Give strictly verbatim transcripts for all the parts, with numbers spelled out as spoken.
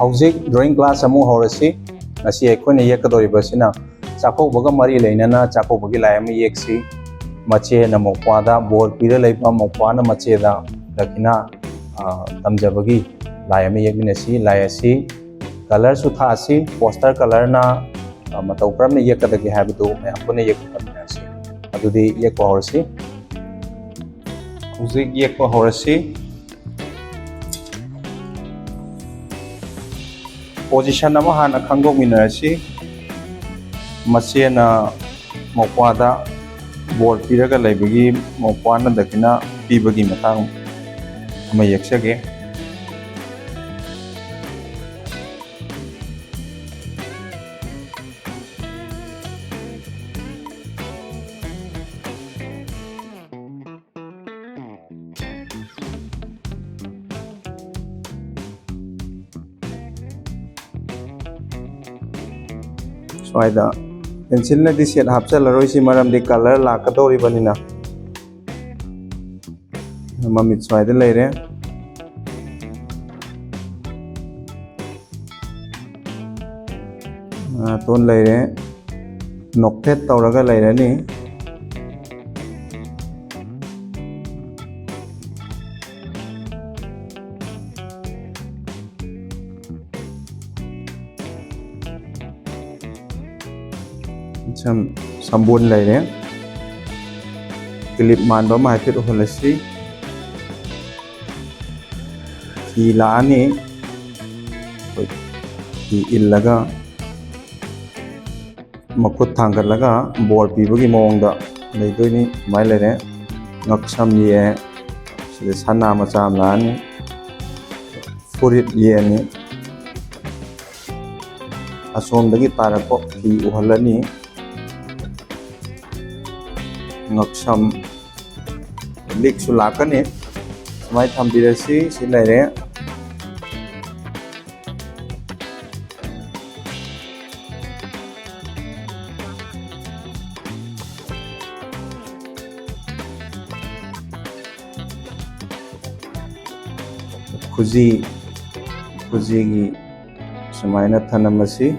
ꯍꯧꯖꯤꯛ drawing class ꯑꯃꯨꯛ ꯍꯧꯔꯁꯤ꯫ ꯉꯁꯤ ꯑꯩꯈꯣꯏꯅ ꯌꯦꯛꯀꯗꯧꯔꯤꯕꯁꯤꯅ ꯆꯥꯛꯀꯧꯕꯒ ꯃꯔꯤ ꯂꯩꯅꯅ ꯆꯥꯛꯀꯧꯕꯒꯤ ꯂꯥꯏ ꯑꯃ ꯌꯦꯛꯁꯤ꯫ ꯃꯆꯦꯅ ꯃꯧꯄ꯭ꯋꯥꯗ ꯕꯣꯔ ꯄꯤꯔ ꯂꯩꯕ, ꯃꯧꯄ꯭ꯋꯥꯅ ꯃꯆꯦꯗ ꯗꯈꯤꯅꯥ, ꯑ, ꯇꯝꯖꯕꯒꯤ ꯂꯥꯏ ꯑꯃ ꯌꯦꯛꯃꯤꯟꯅꯁꯤ꯫ ꯂꯥꯏ ꯑꯁꯤ colourꯁꯨ ꯊꯥꯛꯑꯁꯤ꯫ Poster colourꯅ, ꯑ, ꯃꯇꯧ ꯀꯔꯝꯅ ꯌꯦꯛꯀꯗꯒꯦ ꯍꯥꯏꯕꯗꯨ ꯃꯌꯥꯝ ꯄꯨꯟꯅ ꯌꯦꯛꯄ ꯇꯝꯃꯤꯟꯅꯔꯁꯤ꯫ ꯑꯗꯨꯗꯤ ꯌꯦꯛꯄ ꯍꯧꯔꯁꯤ꯫ ꯍꯧꯖꯤꯛ ꯌꯦꯛꯄ ꯍꯧꯔꯁꯤ꯫ Position ꯑꯃ ꯍꯥꯟꯅ ꯈꯪꯗꯣꯛꯃꯤꯟꯅꯔꯁꯤ꯫ ꯃꯆꯦꯅ ꯃꯧꯄ꯭ꯋꯥꯗ ꯕꯣꯔ ꯄꯤꯔꯒ ꯂꯩꯕꯒꯤ, ꯃꯧꯄ꯭ꯋꯥꯅ ꯗꯈꯤꯅꯥ ꯄꯤꯕꯒꯤ ꯃꯇꯥꯡ ꯑꯃ ꯌꯦꯛꯆꯒꯦ꯫ ꯁ꯭ꯋꯥꯏꯗ pencilꯅꯗꯤ shade ꯍꯥꯞꯆꯜꯂꯔꯣꯏꯁꯤ, ꯃꯔꯝꯗꯤ colour ꯂꯥꯛꯀꯗꯧꯔꯤꯕꯅꯤꯅ꯫ ꯃꯃꯤꯠ ꯁ꯭ꯋꯥꯏꯗ ꯂꯩꯔꯦ꯫ ꯅꯥꯇꯣꯟ ꯂꯩꯔꯦ꯫ ꯅꯣꯛꯐꯦꯠ ꯇꯧꯔꯒ ꯂꯩꯔꯅꯤ꯫ ꯁꯝ-, ꯁꯝꯕꯣꯟ ꯂꯩꯔꯦ꯫ Clip ꯃꯥꯟꯕ ꯑꯃ ꯍꯥꯏꯐꯦꯠ ꯎꯍꯜꯂꯁꯤ꯫ ꯐꯤ ꯂꯥꯛꯑꯅꯤ꯫ ꯑꯩꯈꯣꯏ ꯐꯤ ꯏꯜꯂꯒ ꯃꯈꯨꯠ ꯊꯥꯡꯒꯠꯂꯒ ꯕꯣꯔ ꯄꯤꯕꯒꯤ ꯃꯑꯣꯡꯗ ꯂꯩꯗꯣꯏꯅꯤ꯫ ꯑꯗꯨꯃꯥꯏꯅ ꯂꯩꯔꯦ꯫ ꯉꯛꯁꯝ ꯌꯦꯛꯑꯦ꯫ ꯁꯤꯗ ꯁꯅꯥ ꯃꯆꯥ ꯑꯃ ꯂꯥꯛꯑꯅꯤ꯫ ꯐꯨꯔꯤꯠ ꯌꯦꯛꯑꯅꯤ꯫ ꯑꯁꯣꯝꯗꯒꯤ ꯇꯥꯔꯛꯄ ꯐꯤ ꯎꯍꯜꯂꯅꯤ꯫ ꯉꯛꯁꯝ, ꯂꯤꯛꯁꯨ ꯂꯥꯛꯀꯅꯤ꯫ ꯁꯨꯃꯥꯏꯅ ꯊꯝꯕꯤꯔꯁꯤ꯫ ꯁꯤ ꯂꯩꯔꯦ꯫ ꯈꯨꯖꯤ, ꯈꯨꯖꯤꯒꯤ ꯁꯨꯃꯥꯏꯅ ꯊꯅꯝꯃꯁꯤ꯫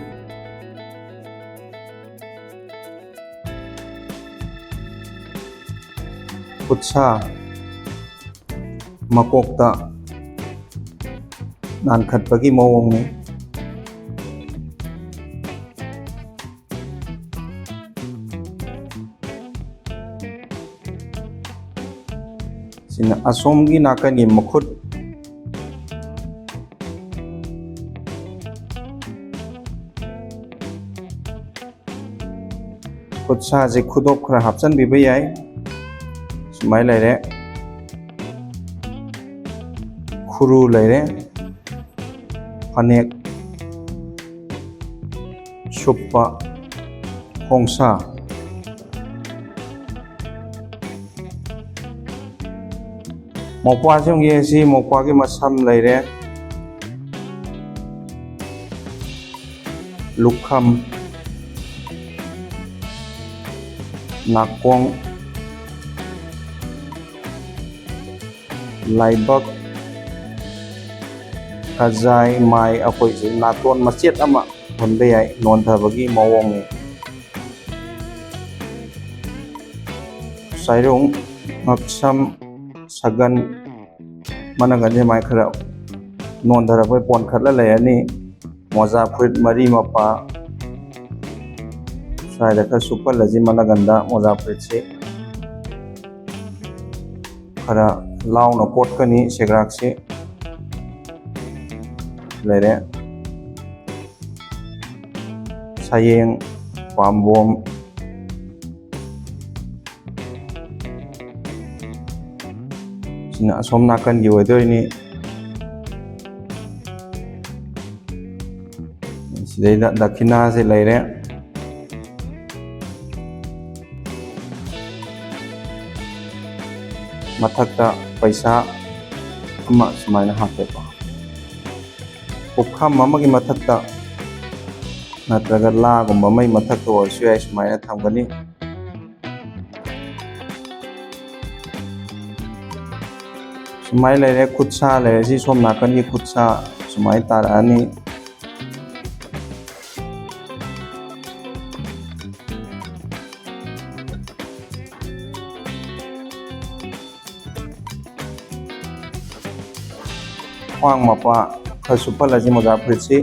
ꯈꯨꯠꯁꯥ ꯃꯀꯣꯛꯇ ꯅꯥꯟꯈꯠꯄꯒꯤ ꯃꯑꯣꯡꯅꯤ꯫ ꯁꯤꯅ ꯑꯁꯣꯝꯒꯤ ꯅꯥꯀꯟꯒꯤ ꯃꯈꯨꯠ꯫ ꯈꯨꯠꯁꯥꯁꯦ ꯈꯨꯗꯣꯞ ꯈꯔ ꯍꯥꯞꯆꯤꯟꯕꯤꯕ ꯌꯥꯏ꯫ ꯁꯨꯃꯥꯏꯅ ꯂꯩꯔꯦ꯫ ꯈꯨꯔꯨ ꯂꯩꯔꯦ꯫ ꯐꯅꯦꯛ ꯁꯨꯞꯄ ꯈꯣꯡꯁꯥ꯫ ꯃꯧꯄ꯭ꯋꯥꯁꯤ ꯑꯃꯨꯛ ꯌꯦꯡꯁꯤ꯫ ꯃꯧꯄ꯭ꯋꯥꯒꯤ ꯃꯁꯝ ꯂꯩꯔꯦ, ꯂꯨꯈꯝ, ꯅꯥꯀꯣꯡ, ꯂꯥꯏꯕꯛ, ꯈꯖꯥꯏ, ꯃꯥꯏ, ꯑꯩꯈꯣꯏꯁꯦ ꯅꯥꯇꯣꯟ ꯃꯆꯦꯠ ꯑꯃ ꯍꯨꯟꯕ ꯌꯥꯏ, ꯅꯣꯟꯊꯕꯒꯤ ꯃꯑꯣꯡꯅꯤ꯫ ꯁꯥꯏꯔꯨꯡ, ꯉꯛꯁꯝ, ꯁꯒꯟ, ꯃꯅꯒꯟꯁꯦ ꯃꯥꯏ ꯈꯔ ꯅꯣꯟꯊꯔꯛꯄꯩ ꯄꯣꯟꯈꯠꯂ ꯂꯩꯔꯅꯤ꯫ ꯃꯣꯖꯥ ꯐꯨꯔꯤꯠ ꯃꯔꯤ ꯃꯄꯥ ꯁ꯭ꯋꯥꯏꯗ ꯈꯔ ꯁꯨꯞꯄꯜꯂꯁꯤ꯫ ꯃꯅꯒꯟꯗ ꯃꯣꯖꯥ ꯐꯨꯔꯤꯠꯁꯤ ꯈꯔ ꯂꯥꯎꯅ ꯀꯣꯠꯀꯅꯤ꯫ ꯁꯦꯒ꯭ꯔꯥꯛꯁꯤ ꯂꯩꯔꯦ꯫ ꯁꯌꯦꯡ, ꯄꯥꯝꯕꯣꯝ, ꯁꯤꯅ ꯑꯁꯣꯝ ꯅꯥꯀꯟꯒꯤ ꯑꯣꯏꯗꯣꯏꯅꯤ꯫ ꯁꯤꯗꯩꯗ ꯗꯈꯤꯅꯥꯁꯦ ꯂꯩꯔꯦ꯫ ꯃꯊꯛꯇ ꯄꯩꯁꯥ ꯑꯃ ꯁꯨꯃꯥꯏꯅ ꯍꯥꯞꯄꯦꯀꯣ꯫ ꯄꯨꯈꯝ ꯑꯃꯒꯤ ꯃꯊꯛꯇ ꯅꯠꯇ꯭ꯔꯒ ꯂꯥꯒꯨꯝꯕ ꯑꯃꯒꯤ ꯃꯊꯛꯇ ꯑꯣꯏꯔꯁꯨ ꯌꯥꯏ, ꯁꯨꯃꯥꯏꯅ ꯊꯝꯒꯅꯤ꯫ ꯁꯨꯃꯥꯏꯅ ꯂꯩꯔꯦ꯫ ꯈꯨꯠꯁꯥ ꯂꯩꯔꯦ꯫ ꯁꯤ ꯁꯣꯝ ꯅꯥꯀꯟꯒꯤ ꯈꯨꯠꯁꯥ ꯁꯨꯃꯥꯏꯅ ꯇꯥꯔꯛꯑꯅꯤ꯫ ꯈ꯭ꯋꯥꯡ ꯃꯄꯥ ꯈꯔ ꯁꯨꯞꯍꯜꯂꯁꯤ ꯃꯣꯖꯥ ꯐꯨꯔꯤꯠꯁꯤ꯫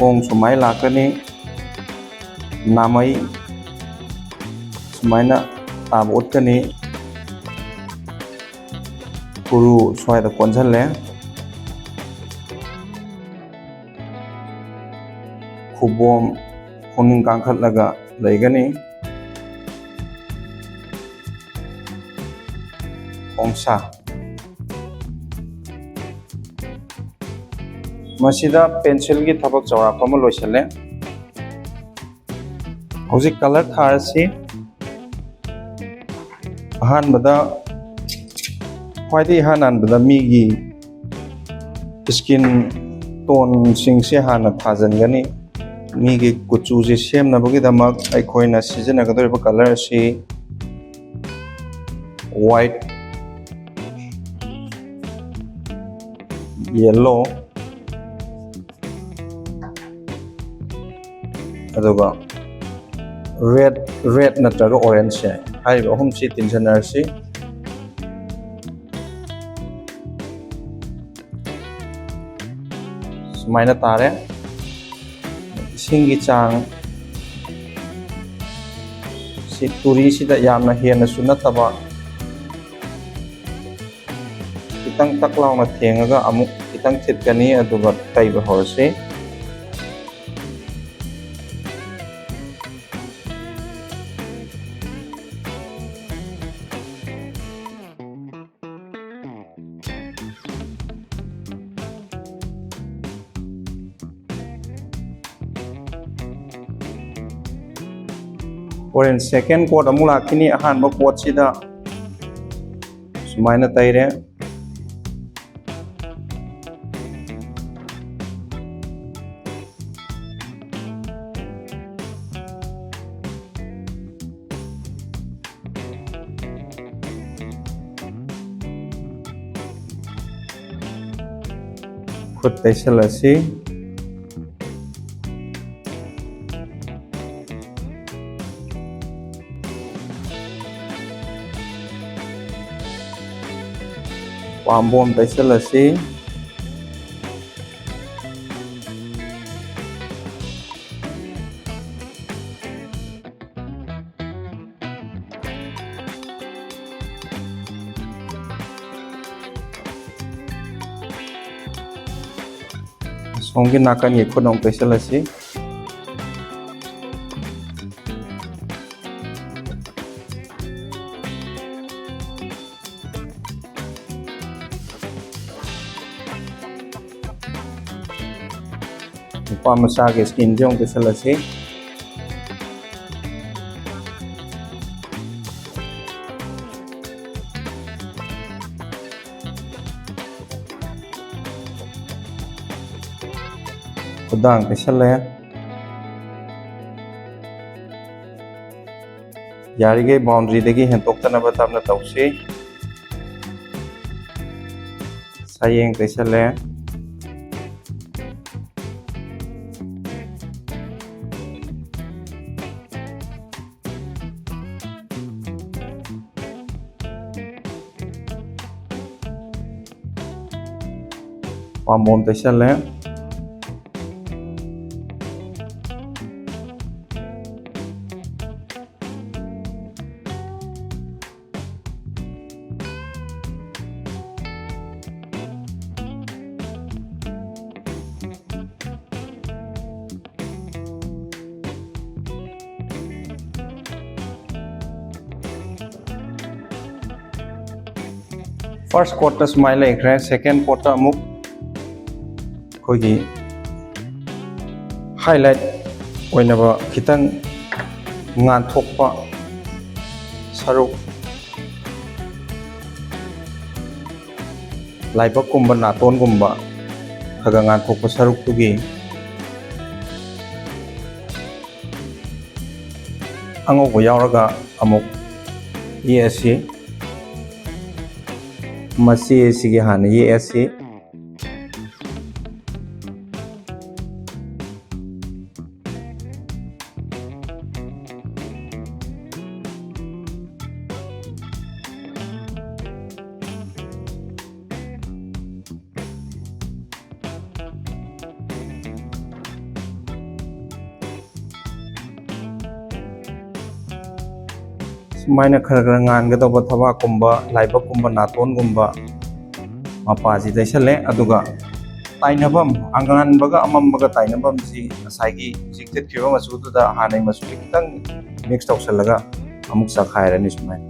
ꯈꯣꯡ ꯁꯨꯃꯥꯏꯅ ꯂꯥꯛꯀꯅꯤ, ꯅꯥꯃꯩ ꯁꯨꯃꯥꯏꯅ ꯇꯥꯕ ꯎꯠꯀꯅꯤ꯫ ꯈꯨꯔꯨ ꯁ꯭ꯋꯥꯏꯗ ꯀꯣꯟꯁꯤꯜꯂꯦ꯫ ꯈꯨꯕꯣꯝ ꯈꯣꯡꯅꯤꯡ ꯀꯥꯡꯈꯠꯂꯒ ꯂꯩꯒꯅꯤ꯫ ꯈꯣꯡꯁꯥ꯫ ꯃꯁꯤꯗ ꯄꯦꯟꯁꯤꯜꯒꯤ ꯊꯕꯛ ꯆꯥꯎꯔꯥꯛꯄ ꯑꯃ ꯂꯣꯏꯁꯤꯜꯂꯦ꯫ ꯍꯧꯖꯤꯛ ꯀꯂꯔ ꯊꯥꯔꯁꯤ꯫ ꯑꯍꯥꯟꯕꯗ, ꯈ꯭ꯋꯥꯏꯗꯒꯤ ꯏꯍꯥꯟ ꯍꯥꯟꯕꯗ ꯃꯤꯒꯤ ꯁ꯭ꯀꯤꯟ ꯇꯣꯟꯁꯤꯡꯁꯦ ꯍꯥꯟꯅ ꯊꯥꯖꯤꯟꯒꯅꯤ꯫ ꯃꯤꯒꯤ ꯀꯨꯆꯨꯁꯦ ꯁꯦꯝꯅꯕꯒꯤꯗꯃꯛ ꯑꯩꯈꯣꯏꯅ ꯁꯤꯖꯤꯟꯅꯒꯗꯧꯔꯤꯕ ꯀꯂꯔ ꯑꯁꯤ ꯋꯥꯏꯠ, ꯌꯦꯜꯂꯣ, ꯑꯗꯨꯒ ꯔꯦꯠ, ꯔꯦꯠ ꯅꯠꯇ꯭ꯔꯒ ꯑꯣꯔꯦꯟꯖꯁꯦ, ꯍꯥꯏꯔꯤꯕ ꯑꯍꯨꯝꯁꯤ ꯇꯤꯟꯁꯤꯟꯅꯔꯁꯤ꯫ ꯁꯨꯃꯥꯏꯅ ꯇꯥꯔꯦ꯫ ꯏꯁꯤꯡꯒꯤ ꯆꯥꯡ ꯁꯤ ꯇꯨꯔꯤꯁꯤꯗ ꯌꯥꯝꯅ ꯍꯦꯟꯅꯁꯨ ꯅꯠꯇꯕ, ꯈꯤꯇꯪ ꯇꯛ ꯂꯥꯎꯅ ꯊꯦꯡꯉꯒ ꯑꯃꯨꯛ ꯈꯤꯇꯪ ꯊꯤꯠꯀꯅꯤ, ꯑꯗꯨꯒ ꯇꯩꯕ ꯍꯧꯔꯁꯤ꯫ ꯍꯣꯔꯦꯟ second coat ꯑꯃꯨꯛ ꯂꯥꯛꯈꯤꯅꯤ꯫ ꯑꯍꯥꯟꯕ coatꯁꯤꯗ ꯁꯨꯃꯥꯏꯅ ꯇꯩꯔꯦ꯫ ꯈꯨꯠ ꯇꯩꯁꯜꯂꯁꯤ꯫ ꯄꯥꯝꯕꯣꯝ ꯇꯩꯁꯜꯂꯁꯤ꯫ ꯑꯁꯣꯝꯒꯤ ꯅꯥꯀꯟꯒꯤ ꯈꯨꯠ ꯑꯃꯨꯛ ꯇꯩꯁꯜꯂꯁꯤ꯫ ꯅꯨꯄꯥ ꯃꯆꯥꯒꯤ skinꯁꯦ ꯑꯃꯨꯛ ꯇꯩꯁꯜꯂꯁꯤ꯫ ꯈꯨꯗꯥꯡ ꯇꯩꯁꯜꯂꯦ꯫ ꯌꯥꯔꯤꯈꯩ boundaryꯗꯒꯤ ꯍꯦꯟꯇꯣꯛꯇꯅꯕ ꯇꯞꯅ ꯇꯧꯁꯤ꯫ ꯁꯌꯦꯡ ꯇꯩꯁꯜꯂꯦ꯫ ꯄꯥꯝꯕꯣꯝ ꯇꯩꯁꯜꯂꯦ꯫ First coatꯇ ꯁꯨꯃꯥꯏꯅ ꯂꯩꯈ꯭ꯔꯦ꯫ Second coatꯇ ꯑꯃꯨꯛ ꯑꯩꯈꯣꯏꯒꯤ highlight ꯑꯣꯏꯅꯕ ꯈꯤꯇꯪ ꯉꯥꯟꯊꯣꯛꯄ ꯁꯔꯨꯛ, ꯂꯥꯏꯕꯛꯀꯨꯝꯕ ꯅꯥꯇꯣꯟꯒꯨꯝꯕ ꯈꯔ ꯈꯔ ꯉꯥꯟꯊꯣꯛꯄ ꯁꯔꯨꯛꯇꯨꯒꯤ ꯑꯉꯧꯕ ꯌꯥꯎꯔꯒ ꯑꯃꯨꯛ ꯌꯦꯛꯑꯁꯤ꯫ ꯃꯆꯦꯁꯤꯒꯤ ꯍꯥꯟꯅ ꯌꯦꯛꯑꯁꯤ꯫ ꯁꯨꯃꯥꯏꯅ ꯈꯔ ꯈꯔ ꯉꯥꯟꯒꯗꯧꯕ ꯊꯕꯥꯛꯀꯨꯝꯕ, ꯂꯥꯏꯕꯛꯀꯨꯝꯕ, ꯅꯥꯇꯣꯟꯒꯨꯝꯕ ꯃꯄꯥꯁꯤ ꯇꯩꯁꯜꯂꯦ꯫ ꯑꯗꯨꯒ ꯇꯥꯏꯅꯐꯝ, ꯑꯉꯥꯟꯕꯒ ꯑꯃꯝꯕꯒ ꯇꯥꯏꯅꯐꯝꯁꯤ ꯉꯁꯥꯏꯒꯤ ꯍꯧꯖꯤꯛ ꯊꯤꯠꯈꯤꯕ ꯃꯆꯨꯗꯨꯗ ꯍꯥꯟꯅꯩ ꯃꯆꯨꯁꯤ ꯈꯤꯇꯪ ꯃꯤꯛꯁ ꯇꯧꯁꯜꯂꯒ ꯑꯃꯨꯛ ꯆꯥꯈꯥꯏꯔꯅꯤ꯫ ꯁꯨꯃꯥꯏꯅ,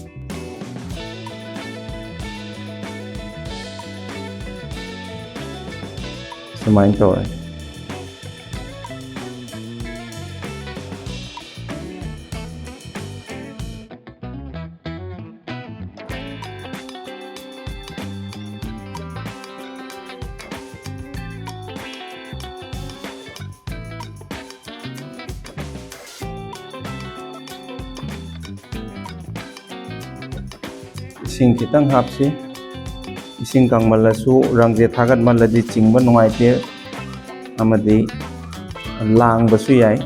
ꯁꯨꯃꯥꯏꯅ ꯇꯧꯔꯦ꯫ ꯏꯁꯤꯡ ꯈꯤꯇꯪ ꯍꯥꯞꯁꯤ꯫ ꯏꯁꯤꯡ ꯀꯪꯃꯜꯂꯁꯨ, ꯔꯪꯁꯦ ꯊꯥꯒꯠꯃꯜꯂꯗꯤ ꯆꯤꯡꯕ ꯅꯨꯡꯉꯥꯏꯇꯦ ꯑꯃꯗꯤ ꯂꯥꯡꯕꯁꯨ ꯌꯥꯏ꯫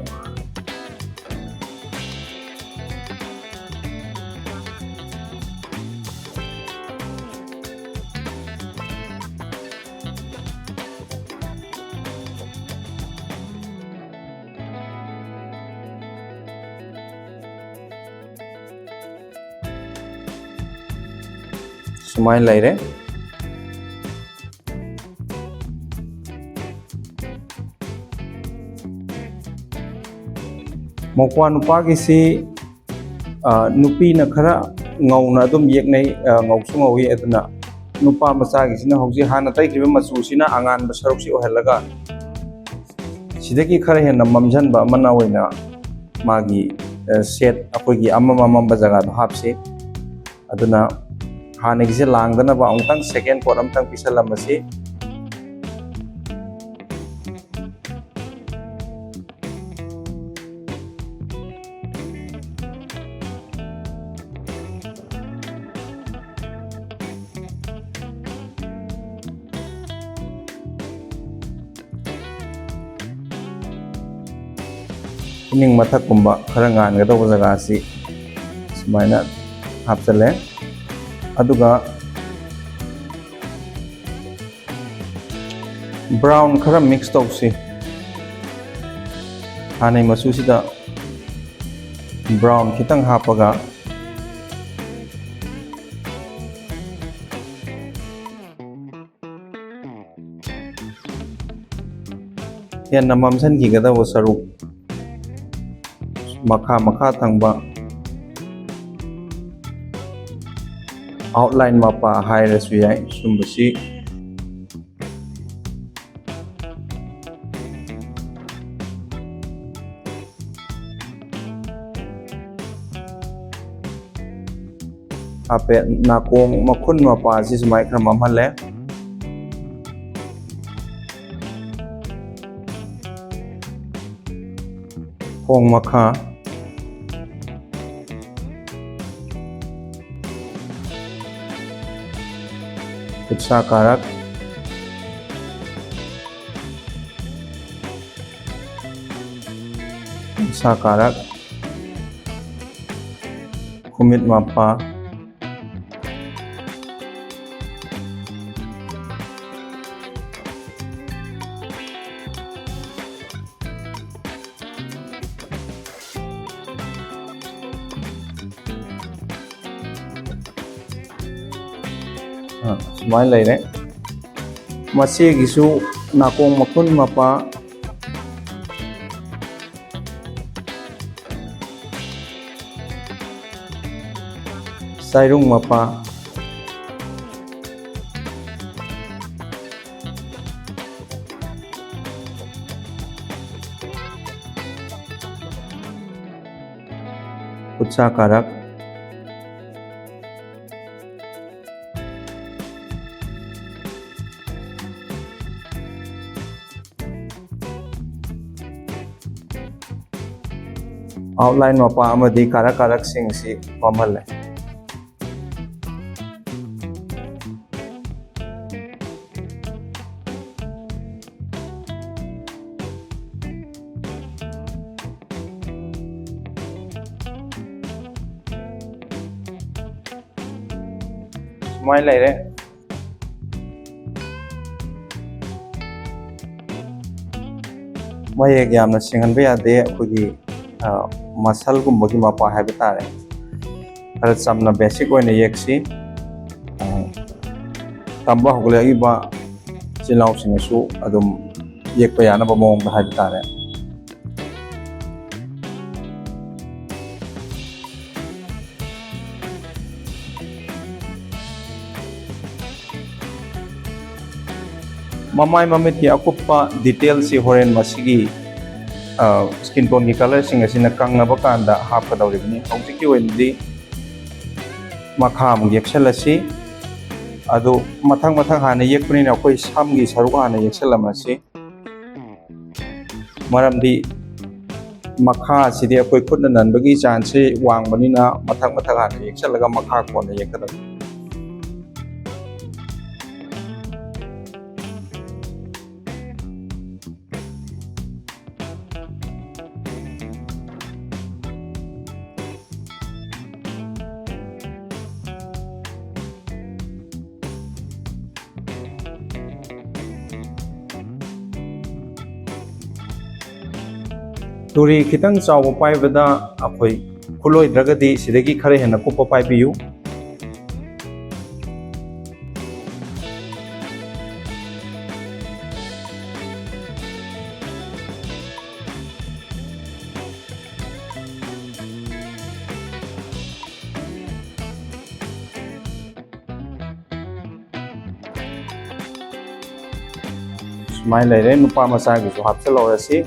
ꯁꯨꯃꯥꯏꯅ ꯂꯩꯔꯦ꯫ ꯃꯧꯄ꯭ꯋꯥ ꯅꯨꯄꯥꯒꯤꯁꯤ, ꯑ, ꯅꯨꯄꯤꯅ ꯈꯔ ꯉꯧꯅ ꯑꯗꯨꯝ ꯌꯦꯛꯅꯩ, ꯑ, ꯉꯧꯁꯨ ꯉꯧꯏ꯫ ꯑꯗꯨꯅ ꯅꯨꯄꯥ ꯃꯆꯥꯒꯤꯁꯤꯅ ꯍꯧꯖꯤꯛ ꯍꯥꯟꯅ ꯇꯩꯈꯤꯕ ꯃꯆꯨꯁꯤꯅ ꯑꯉꯥꯟꯕ ꯁꯔꯨꯛꯁꯤ ꯑꯣꯏꯍꯜꯂꯒ, ꯁꯤꯗꯒꯤ ꯈꯔ ꯍꯦꯟꯅ ꯃꯝꯁꯤꯟꯕ ꯑꯃꯅ ꯑꯣꯏꯅ ꯃꯥꯒꯤ, ꯑ, ꯁꯦꯠ ꯑꯩꯈꯣꯏꯒꯤ ꯑꯃꯝ ꯑꯃꯝꯕ ꯖꯒꯥꯗꯣ ꯍꯥꯞꯁꯤ꯫ ꯑꯗꯨꯅ ꯍꯥꯟꯅꯒꯤꯁꯦ ꯂꯥꯡꯗꯅꯕ ꯑꯃꯨꯛꯇꯪ ꯁꯦꯀꯦꯟ ꯀꯣꯠ ꯑꯃꯇꯪ ꯄꯤꯁꯜꯂꯝꯃꯁꯤ꯫ ꯈꯨꯅꯤꯡ ꯃꯊꯛꯀꯨꯝꯕ ꯈꯔ ꯉꯥꯟꯒꯗꯧꯕ ꯖꯒꯥꯁꯤ ꯁꯨꯃꯥꯏꯅ ꯍꯥꯞꯆꯜꯂꯦ꯫ ꯑꯗꯨꯒ ꯕ꯭ꯔꯥꯎꯟ ꯈꯔ ꯃꯤꯛꯁ ꯇꯧꯁꯤ꯫ ꯍꯥꯟꯅꯩ ꯃꯆꯨꯁꯤꯗ ꯕ꯭ꯔꯥꯎꯟ ꯈꯤꯇꯪ ꯍꯥꯞꯄꯒ ꯍꯦꯟꯅ ꯃꯝꯁꯤꯟꯈꯤꯒꯗꯕ ꯁꯔꯨꯛ, ꯃꯈꯥ ꯃꯈꯥ ꯊꯪꯕ outline ꯃꯄꯥ ꯍꯥꯏꯔꯁꯨ ꯌꯥꯏ꯫ ꯁꯨꯝꯕꯁꯤ ꯍꯥꯞꯄꯦ꯫ ꯅꯥꯀꯣꯡ ꯃꯈꯨꯟ ꯃꯄꯥꯁꯤ ꯁꯨꯃꯥꯏꯅ ꯈꯔ ꯃꯝꯍꯜꯂꯦ꯫ ꯈꯣꯡ ꯃꯈꯥ, ꯈꯨꯠꯁꯥ ꯀꯥꯔꯛ, ꯈꯨꯠꯁꯥ ꯀꯥꯔꯛ, ꯈꯨꯃꯤꯠ ꯃꯄꯥ, ꯑ, ꯁꯨꯃꯥꯏꯅ ꯂꯩꯔꯦ꯫ ꯃꯆꯦꯒꯤꯁꯨ ꯅꯥꯀꯣꯡ ꯃꯈꯨꯟ ꯃꯄꯥ, ꯆꯥꯏꯔꯨꯡ ꯃꯄꯥ, ꯈꯨꯠꯁꯥ ꯀꯥꯔꯛ, outline ꯃꯄꯥ ꯑꯃꯗꯤ ꯀꯥꯔꯛ ꯀꯥꯔꯛꯁꯤꯡꯁꯤ ꯃꯝꯍꯜꯂꯦ꯫ ꯁꯨꯃꯥꯏꯅ ꯂꯩꯔꯦ꯫ ꯃꯌꯦꯛ ꯌꯥꯝꯅ ꯁꯦꯡꯍꯟꯕ ꯌꯥꯗꯦ꯫ ꯑꯩꯈꯣꯏꯒꯤ, ꯑ, ꯃꯁꯜꯒꯨꯝꯕꯒꯤ ꯃꯄꯥ ꯍꯥꯏꯕ ꯇꯥꯔꯦ꯫ ꯈꯔ ꯆꯝꯅ basic ꯑꯣꯏꯅ ꯌꯦꯛꯁꯤ꯫ ꯑ, ꯇꯝꯕ ꯍꯧꯒꯠꯂꯛꯏꯕ ꯏꯆꯤꯜ ꯏꯅꯥꯎꯁꯤꯡꯅꯁꯨ ꯑꯗꯨꯝ ꯌꯦꯛꯄ ꯌꯥꯅꯕ ꯃꯑꯣꯡꯗ ꯍꯥꯏꯕ ꯇꯥꯔꯦ꯫ ꯃꯃꯥꯏ ꯃꯃꯤꯠꯀꯤ ꯑꯀꯨꯞꯄ detailꯁꯤ ꯍꯣꯔꯦꯟ ꯃꯁꯤꯒꯤ, ꯑ, skin toneꯒꯤ colourꯁꯤꯡ ꯑꯁꯤꯅ ꯀꯪꯂꯕ ꯀꯥꯟꯗ ꯍꯥꯞꯀꯗꯧꯔꯤꯕꯅꯤ꯫ ꯍꯧꯖꯤꯛꯀꯤ ꯑꯣꯏꯅꯗꯤ ꯃꯈꯥ ꯑꯃꯨꯛ ꯌꯦꯛꯁꯜꯂꯁꯤ꯫ ꯑꯗꯨ ꯃꯊꯪ ꯃꯊꯪ ꯍꯥꯟꯅ ꯌꯦꯛꯄꯅꯤꯅ ꯑꯩꯈꯣꯏ ꯁꯝꯒꯤ ꯁꯔꯨꯛ ꯍꯥꯟꯅ ꯌꯦꯛꯁꯜꯂꯝꯃꯁꯤ꯫ ꯃꯔꯝꯗꯤ ꯃꯈꯥ ꯑꯁꯤꯗꯤ ꯑꯩꯈꯣꯏ ꯈꯨꯠꯅ ꯅꯟꯕꯒꯤ chanceꯁꯤ ꯋꯥꯡꯕꯅꯤꯅ ꯃꯊꯛ ꯃꯊꯛ ꯍꯥꯟꯅ ꯌꯦꯛꯁꯜꯂꯒ ꯃꯈꯥ ꯀꯣꯟꯅ ꯌꯦꯛꯀꯗꯕꯅꯤ꯫ ꯇꯨꯔꯤ ꯈꯤꯇꯪ ꯆꯥꯎꯕ ꯄꯥꯏꯕꯗ ꯑꯩꯈꯣꯏ ꯈꯨꯠꯂꯣꯏꯗ꯭ꯔꯒꯗꯤ ꯁꯤꯗꯒꯤ ꯈꯔ ꯍꯦꯟꯅ ꯀꯨꯞꯄ ꯄꯥꯏꯕꯤꯌꯨ꯫ ꯁꯨꯃꯥꯏꯅ ꯂꯩꯔꯦ꯫ ꯅꯨꯄꯥ ꯃꯆꯥꯒꯤꯁꯨ ꯍꯥꯞꯆꯤꯜꯍꯧꯔꯁꯤ꯫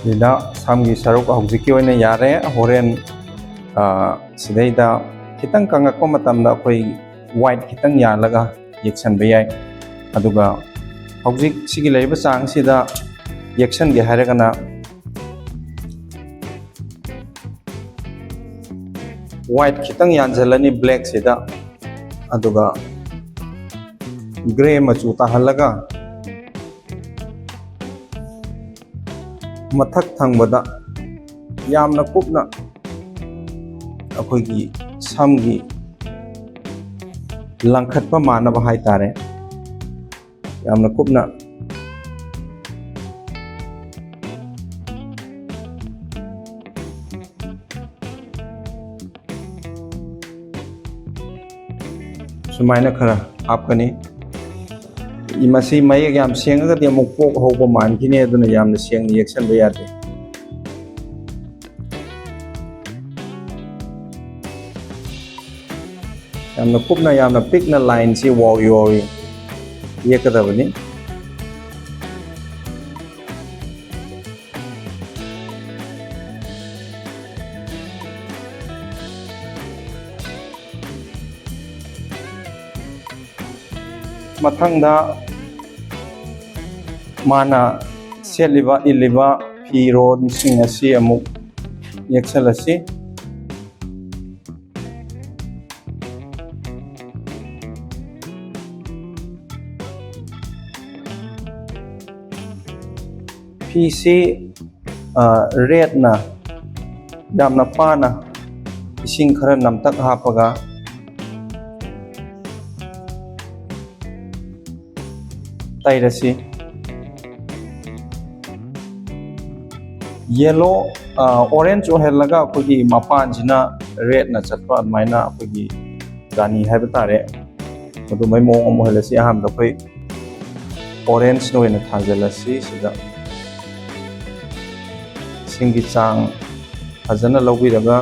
ꯁꯤꯗ ꯁꯝꯒꯤ ꯁꯔꯨꯛ ꯍꯧꯖꯤꯛꯀꯤ ꯑꯣꯏꯅ ꯌꯥꯔꯦ꯫ ꯍꯣꯔꯦꯟ, ꯑ, ꯁꯤꯗꯩꯗ ꯈꯤꯇꯪ ꯀꯪꯉꯛꯄ ꯃꯇꯝꯗ ꯑꯩꯈꯣꯏ white ꯈꯤꯇꯪ ꯌꯥꯜꯂꯒ ꯌꯦꯛꯁꯟꯕ ꯌꯥꯏ꯫ ꯑꯗꯨꯒ ꯍꯧꯖꯤꯛ ꯁꯤꯒꯤ ꯂꯩꯔꯤꯕ ꯆꯥꯡꯁꯤꯗ ꯌꯦꯛꯁꯟꯒꯦ ꯍꯥꯏꯔꯒꯅ white ꯈꯤꯇꯪ ꯌꯥꯟꯁꯤꯜꯂꯅꯤ blackꯁꯤꯗ, ꯑꯗꯨꯒ grey ꯃꯆꯨ ꯇꯥꯍꯜꯂꯒ ꯃꯊꯛ ꯊꯪꯕꯗ ꯌꯥꯝꯅ ꯀꯨꯞꯅ ꯑꯩꯈꯣꯏꯒꯤ ꯁꯝꯒꯤ ꯂꯪꯈꯠꯄ ꯃꯥꯟꯅꯕ ꯍꯥꯏꯇꯥꯔꯦ, ꯌꯥꯝꯅ ꯀꯨꯞꯅ ꯁꯨꯃꯥꯏꯅ ꯈꯔ ꯍꯥꯞꯀꯅꯤ꯫ ꯃꯁꯤ ꯃꯌꯦꯛ ꯌꯥꯝ ꯁꯦꯡꯉꯒꯗꯤ ꯑꯃꯨꯛ ꯄꯣꯛ ꯍꯧꯕ ꯃꯥꯟꯈꯤꯅꯤ, ꯑꯗꯨꯅ ꯌꯥꯝꯅ ꯁꯦꯡꯅ ꯌꯦꯛꯁꯟꯕ ꯌꯥꯗꯦ꯫ ꯌꯥꯝꯅ ꯀꯨꯞꯅ, ꯌꯥꯝꯅ ꯄꯤꯛꯅ ꯂꯥꯏꯟꯁꯤ ꯋꯥꯎꯔꯤ ꯋꯥꯎꯔꯤ ꯌꯦꯛꯀꯗꯕꯅꯤ꯫ ꯃꯊꯪꯗ ꯃꯥꯅ ꯁꯦꯠꯂꯤꯕ, ꯏꯜꯂꯤꯕ ꯐꯤꯔꯣꯜꯁꯤꯡ ꯑꯁꯤ ꯑꯃꯨꯛ ꯌꯦꯛꯁꯜꯂꯁꯤ꯫ ꯐꯤꯁꯤ, ꯑ, ꯔꯦꯠꯅ ꯌꯥꯝꯅ ꯄꯥꯅ ꯏꯁꯤꯡ ꯈꯔ ꯅꯝꯇꯛ ꯍꯥꯞꯄꯒ ꯇꯩꯔꯁꯤ꯫ Yellow, ꯑ, orange ꯑꯣꯏꯍꯜꯂꯒ ꯑꯩꯈꯣꯏꯒꯤ ꯃꯄꯥꯟꯁꯤꯅ ꯔꯦꯠꯅ ꯆꯠꯄ ꯑꯗꯨꯃꯥꯏꯅ ꯑꯩꯈꯣꯏꯒꯤ ꯔꯥꯅꯤ ꯍꯥꯏꯕ ꯇꯥꯔꯦ, ꯃꯗꯨꯃꯥꯏ ꯃꯑꯣꯡ ꯑꯃ ꯑꯣꯏꯍꯜꯂꯁꯤ꯫ ꯑꯍꯥꯟꯕꯗ ꯑꯩꯈꯣꯏ orange ꯅ ꯑꯣꯏꯅ ꯊꯥꯖꯤꯜꯂꯁꯤ꯫ ꯁꯤꯗ ꯏꯁꯤꯡꯒꯤ ꯆꯥꯡ ꯐꯖꯅ ꯂꯧꯕꯤꯔꯒ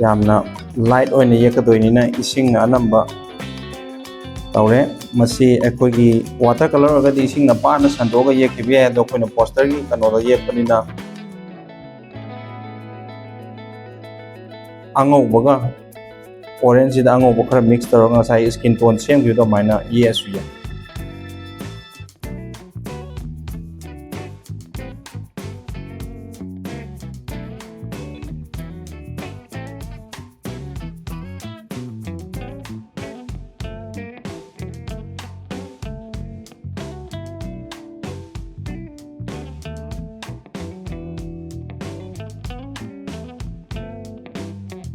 ꯌꯥꯝꯅ light ꯑꯣꯏꯅ ꯌꯦꯛꯀꯗꯣꯏꯅꯤꯅ ꯏꯁꯤꯡꯅ ꯑꯅꯝꯕ ꯇꯧꯔꯦ꯫ ꯃꯁꯤ ꯑꯩꯈꯣꯏꯒꯤ water colour ꯑꯣꯏꯔꯒꯗꯤ ꯏꯁꯤꯡꯅ ꯄꯥꯅ ꯁꯟꯗꯣꯛꯑꯒ ꯌꯦꯛꯈꯤꯕ ꯌꯥꯏ, ꯑꯗꯣ ꯑꯩꯈꯣꯏꯅ poster ꯒꯤ ꯀꯩꯅꯣꯗ ꯌꯦꯛꯄꯅꯤꯅ ꯑꯉꯧꯕꯒ orange ꯁꯤꯗ ꯑꯉꯧꯕ ꯈꯔ mix ꯇꯧꯔꯒ ꯉꯁꯥꯏ skin tone ꯁꯦꯝꯈꯤꯕꯗꯣ ꯑꯗꯨꯃꯥꯏꯅ ꯌꯦꯛꯑꯁꯨ ꯌꯥꯏ꯫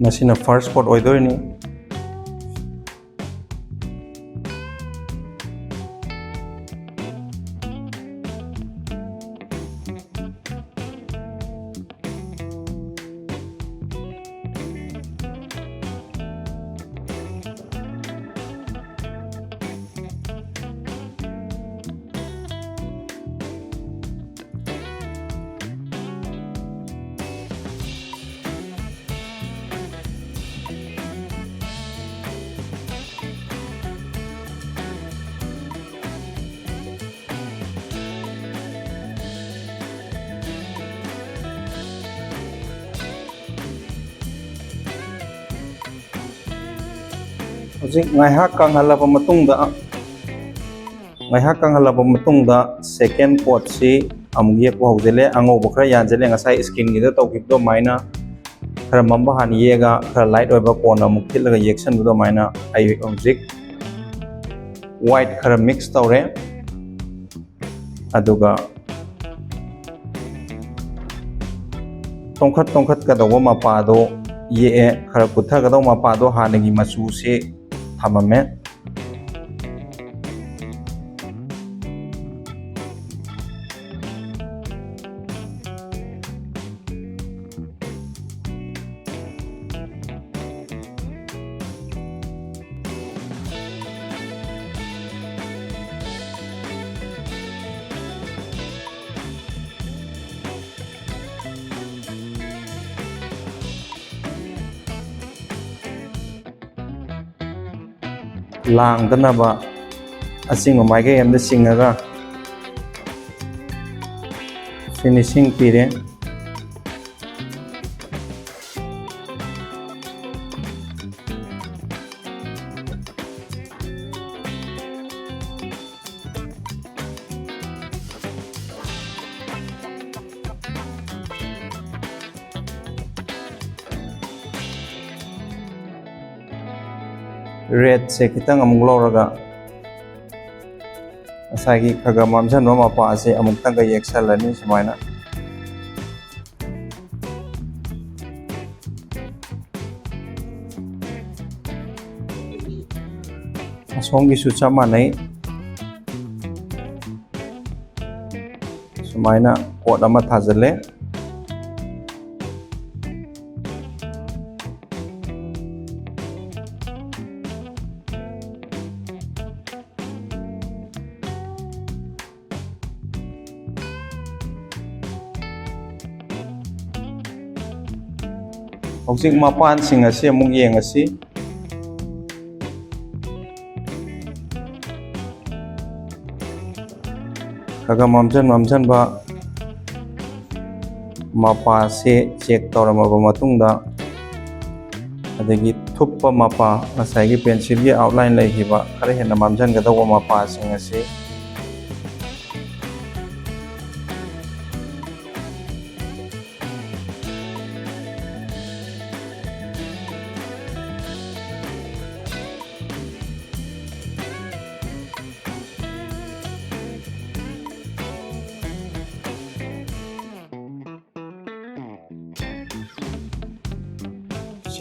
ꯃꯁꯤꯅ first coat ꯑꯣꯏꯗꯣꯏꯅꯤ꯫ ꯍꯧꯖꯤꯛ ꯉꯥꯏꯍꯥꯛ ꯀꯪꯍꯜꯂꯕ ꯃꯇꯨꯡꯗ, ꯉꯥꯏꯍꯥꯛ ꯀꯪꯍꯜꯂꯕ ꯃꯇꯨꯡꯗ second coatꯁꯤ ꯑꯃꯨꯛ ꯌꯦꯛꯄ ꯍꯧꯖꯤꯜꯂꯦ꯫ ꯑꯉꯧꯕ ꯈꯔ ꯌꯥꯟꯁꯤꯜꯂꯦ, ꯉꯁꯥꯏ skinꯒꯤꯗ ꯇꯧꯈꯤꯕꯗꯣ ꯑꯗꯨꯃꯥꯏꯅ ꯈꯔ ꯃꯝꯕ ꯍꯥꯟꯅ ꯌꯦꯛꯑꯒ ꯈꯔ light ꯑꯣꯏꯕ ꯀꯣꯟꯅ ꯑꯃꯨꯛ ꯊꯤꯠꯂꯒ ꯌꯦꯛꯁꯟꯕꯗꯣ ꯑꯗꯨꯃꯥꯏꯅ꯫ ꯑꯩ ꯍꯧꯖꯤꯛ white ꯈꯔ mix ꯇꯧꯔꯦ, ꯑꯗꯨꯒ ꯇꯣꯡꯈꯠ ꯇꯣꯡꯈꯠꯀꯗꯧꯕ ꯃꯄꯥꯗꯣ ꯌꯦꯛꯑꯦ, ꯈꯔ ꯀꯨꯠꯊꯒꯗꯧꯕ ꯃꯄꯥꯗꯣ ꯍꯥꯟꯅꯒꯤ ꯃꯆꯨꯁꯤ ꯊꯝꯃꯝꯃꯦ꯫ ꯂꯥꯡꯗꯅꯕ ꯑꯆꯤꯡꯕ ꯃꯥꯏꯀꯩ ꯑꯃꯗ ꯆꯤꯡꯉꯒ finishing ꯄꯤꯔꯦ꯫ Redꯁꯦ ꯈꯤꯇꯪ ꯑꯃꯨꯛ ꯂꯧꯔꯒ ꯉꯁꯥꯏꯒꯤ ꯈꯔ ꯈꯔ ꯃꯝꯁꯤꯟꯕ ꯃꯄꯥ ꯑꯁꯦ ꯑꯃꯨꯛꯇꯪꯒ ꯌꯦꯛꯁꯜꯂꯅꯤ ꯁꯨꯃꯥꯏꯅ꯫ ꯁꯣꯝꯒꯤꯁꯨ ꯆꯞ ꯃꯥꯟꯅꯩ꯫ ꯁꯨꯃꯥꯏꯅ ꯀꯣꯠ ꯑꯃ ꯊꯥꯖꯤꯜꯂꯦ꯫ ꯍꯧꯖꯤꯛ ꯃꯄꯥꯟꯁꯤꯡ ꯑꯁꯤ ꯑꯃꯨꯛ ꯌꯦꯡꯉꯁꯤ꯫ ꯈꯔ ꯈꯔ ꯃꯝꯁꯤꯟ ꯃꯝꯁꯤꯟꯕ ꯃꯄꯥꯁꯦ ꯆꯦꯛ ꯇꯧꯔꯝꯃꯕ ꯃꯇꯨꯡꯗ, ꯑꯗꯒꯤ ꯊꯨꯞꯄ ꯃꯄꯥ, ꯉꯁꯥꯏꯒꯤ ꯄꯦꯟꯁꯤꯜꯒꯤ ꯑꯥꯎꯠꯂꯥꯏꯟ ꯂꯩꯈꯤꯕ ꯈꯔ ꯍꯦꯟꯅ ꯃꯝꯁꯤꯟꯒꯗꯧꯕ ꯃꯄꯥꯁꯤꯡ ꯑꯁꯤ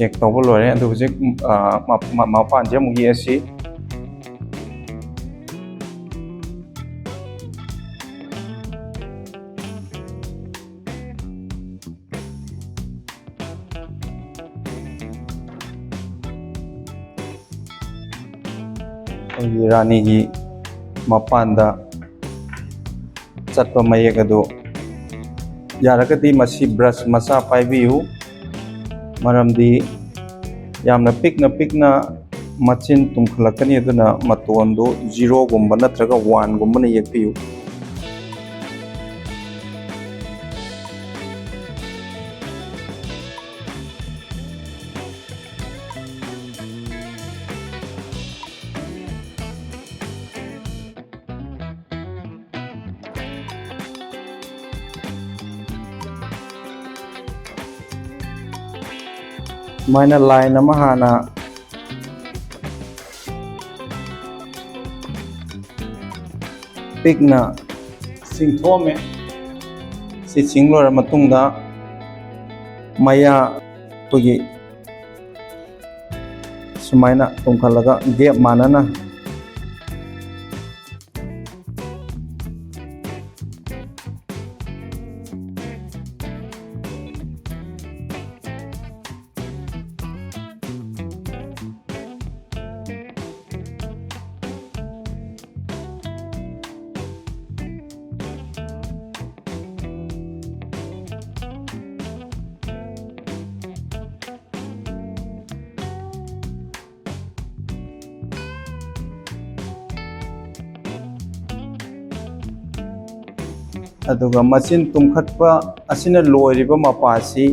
ꯆꯦꯛ ꯇꯧꯕ ꯂꯣꯏꯔꯦ꯫ ꯑꯗꯨ ꯍꯧꯖꯤꯛ, ꯑ, ꯃ-, ꯃ-, ꯃꯄꯥꯟꯁꯦ ꯑꯃꯨꯛ ꯌꯦꯛꯑꯁꯤ꯫ ꯑꯩꯈꯣꯏꯒꯤ ꯔꯥꯅꯤꯒꯤ ꯃꯄꯥꯟꯗ ꯆꯠꯄ ꯃꯌꯦꯛ ꯑꯗꯨ ꯌꯥꯔꯒꯗꯤ ꯃꯁꯤ ꯕ꯭ꯔꯁ ꯃꯆꯥ ꯄꯥꯏꯕꯤꯌꯨ, ꯃꯔꯝꯗꯤ ꯌꯥꯝꯅ ꯄꯤꯛꯅ ꯄꯤꯛꯅ ꯃꯆꯤꯟ ꯇꯨꯝꯈꯠꯂꯛꯀꯅꯤ, ꯑꯗꯨꯅ ꯃꯇꯣꯟꯗꯨ ꯖꯤꯔꯣꯒꯨꯝꯕ ꯅꯠꯇ꯭ꯔꯒ ꯋꯥꯟꯒꯨꯝꯕꯅ ꯌꯦꯛꯄꯤꯌꯨ꯫ ꯁꯨꯃꯥꯏꯅ ꯂꯥꯏꯟ ꯑꯃ ꯍꯥꯟꯅ ꯄꯤꯛꯅ ꯆꯤꯡꯊꯣꯛꯑꯝꯃꯦ꯫ ꯁꯤ ꯆꯤꯡ ꯂꯣꯏꯔ ꯃꯇꯨꯡꯗ ꯃꯌꯥ ꯑꯩꯈꯣꯏꯒꯤ ꯁꯨꯃꯥꯏꯅ ꯇꯨꯝꯈꯠꯂꯒ ꯒꯦꯞ ꯃꯥꯟꯅꯅ ꯑꯗꯨꯒ ꯃꯆꯤꯟ ꯇꯨꯝꯈꯠꯄ ꯑꯁꯤꯅ ꯂꯣꯏꯔꯤꯕ ꯃꯄꯥꯁꯤ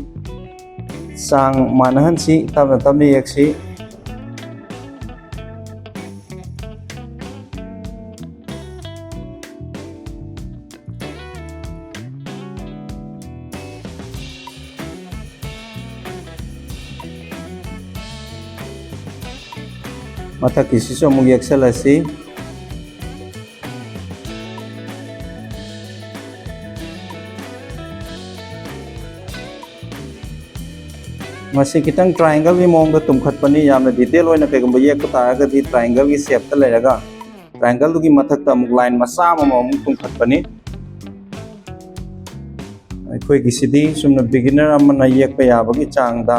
ꯆꯥꯡ ꯃꯥꯟꯅꯍꯟꯁꯤ, ꯇꯞꯅ ꯇꯞꯅ ꯌꯦꯛꯁꯤ꯫ ꯃꯊꯛꯀꯤꯁꯤꯁꯨ ꯑꯃꯨꯛ ꯌꯦꯛꯁꯜꯂꯁꯤ꯫ ꯃꯁꯤ ꯈꯤꯇꯪ triangle ꯒꯤ ꯃꯑꯣꯡꯗ ꯇꯨꯝꯈꯠꯄꯅꯤ꯫ ꯌꯥꯝꯅ detail ꯑꯣꯏꯅ ꯀꯩꯒꯨꯝꯕ ꯌꯦꯛꯄ ꯇꯥꯔꯒꯗꯤ triangle ꯒꯤ shape ꯇ ꯂꯩꯔꯒ triangle ꯗꯨꯒꯤ ꯃꯊꯛꯇ ꯑꯃꯨꯛ line ꯃꯆꯥ ꯑꯃꯃꯝ ꯑꯃꯨꯛ ꯇꯨꯝꯈꯠꯄꯅꯤ꯫ ꯑꯩꯈꯣꯏꯒꯤꯁꯤꯗꯤ ꯆꯨꯝꯅ beginner ꯑꯃꯅ ꯌꯦꯛꯄ ꯌꯥꯕꯒꯤ ꯆꯥꯡꯗ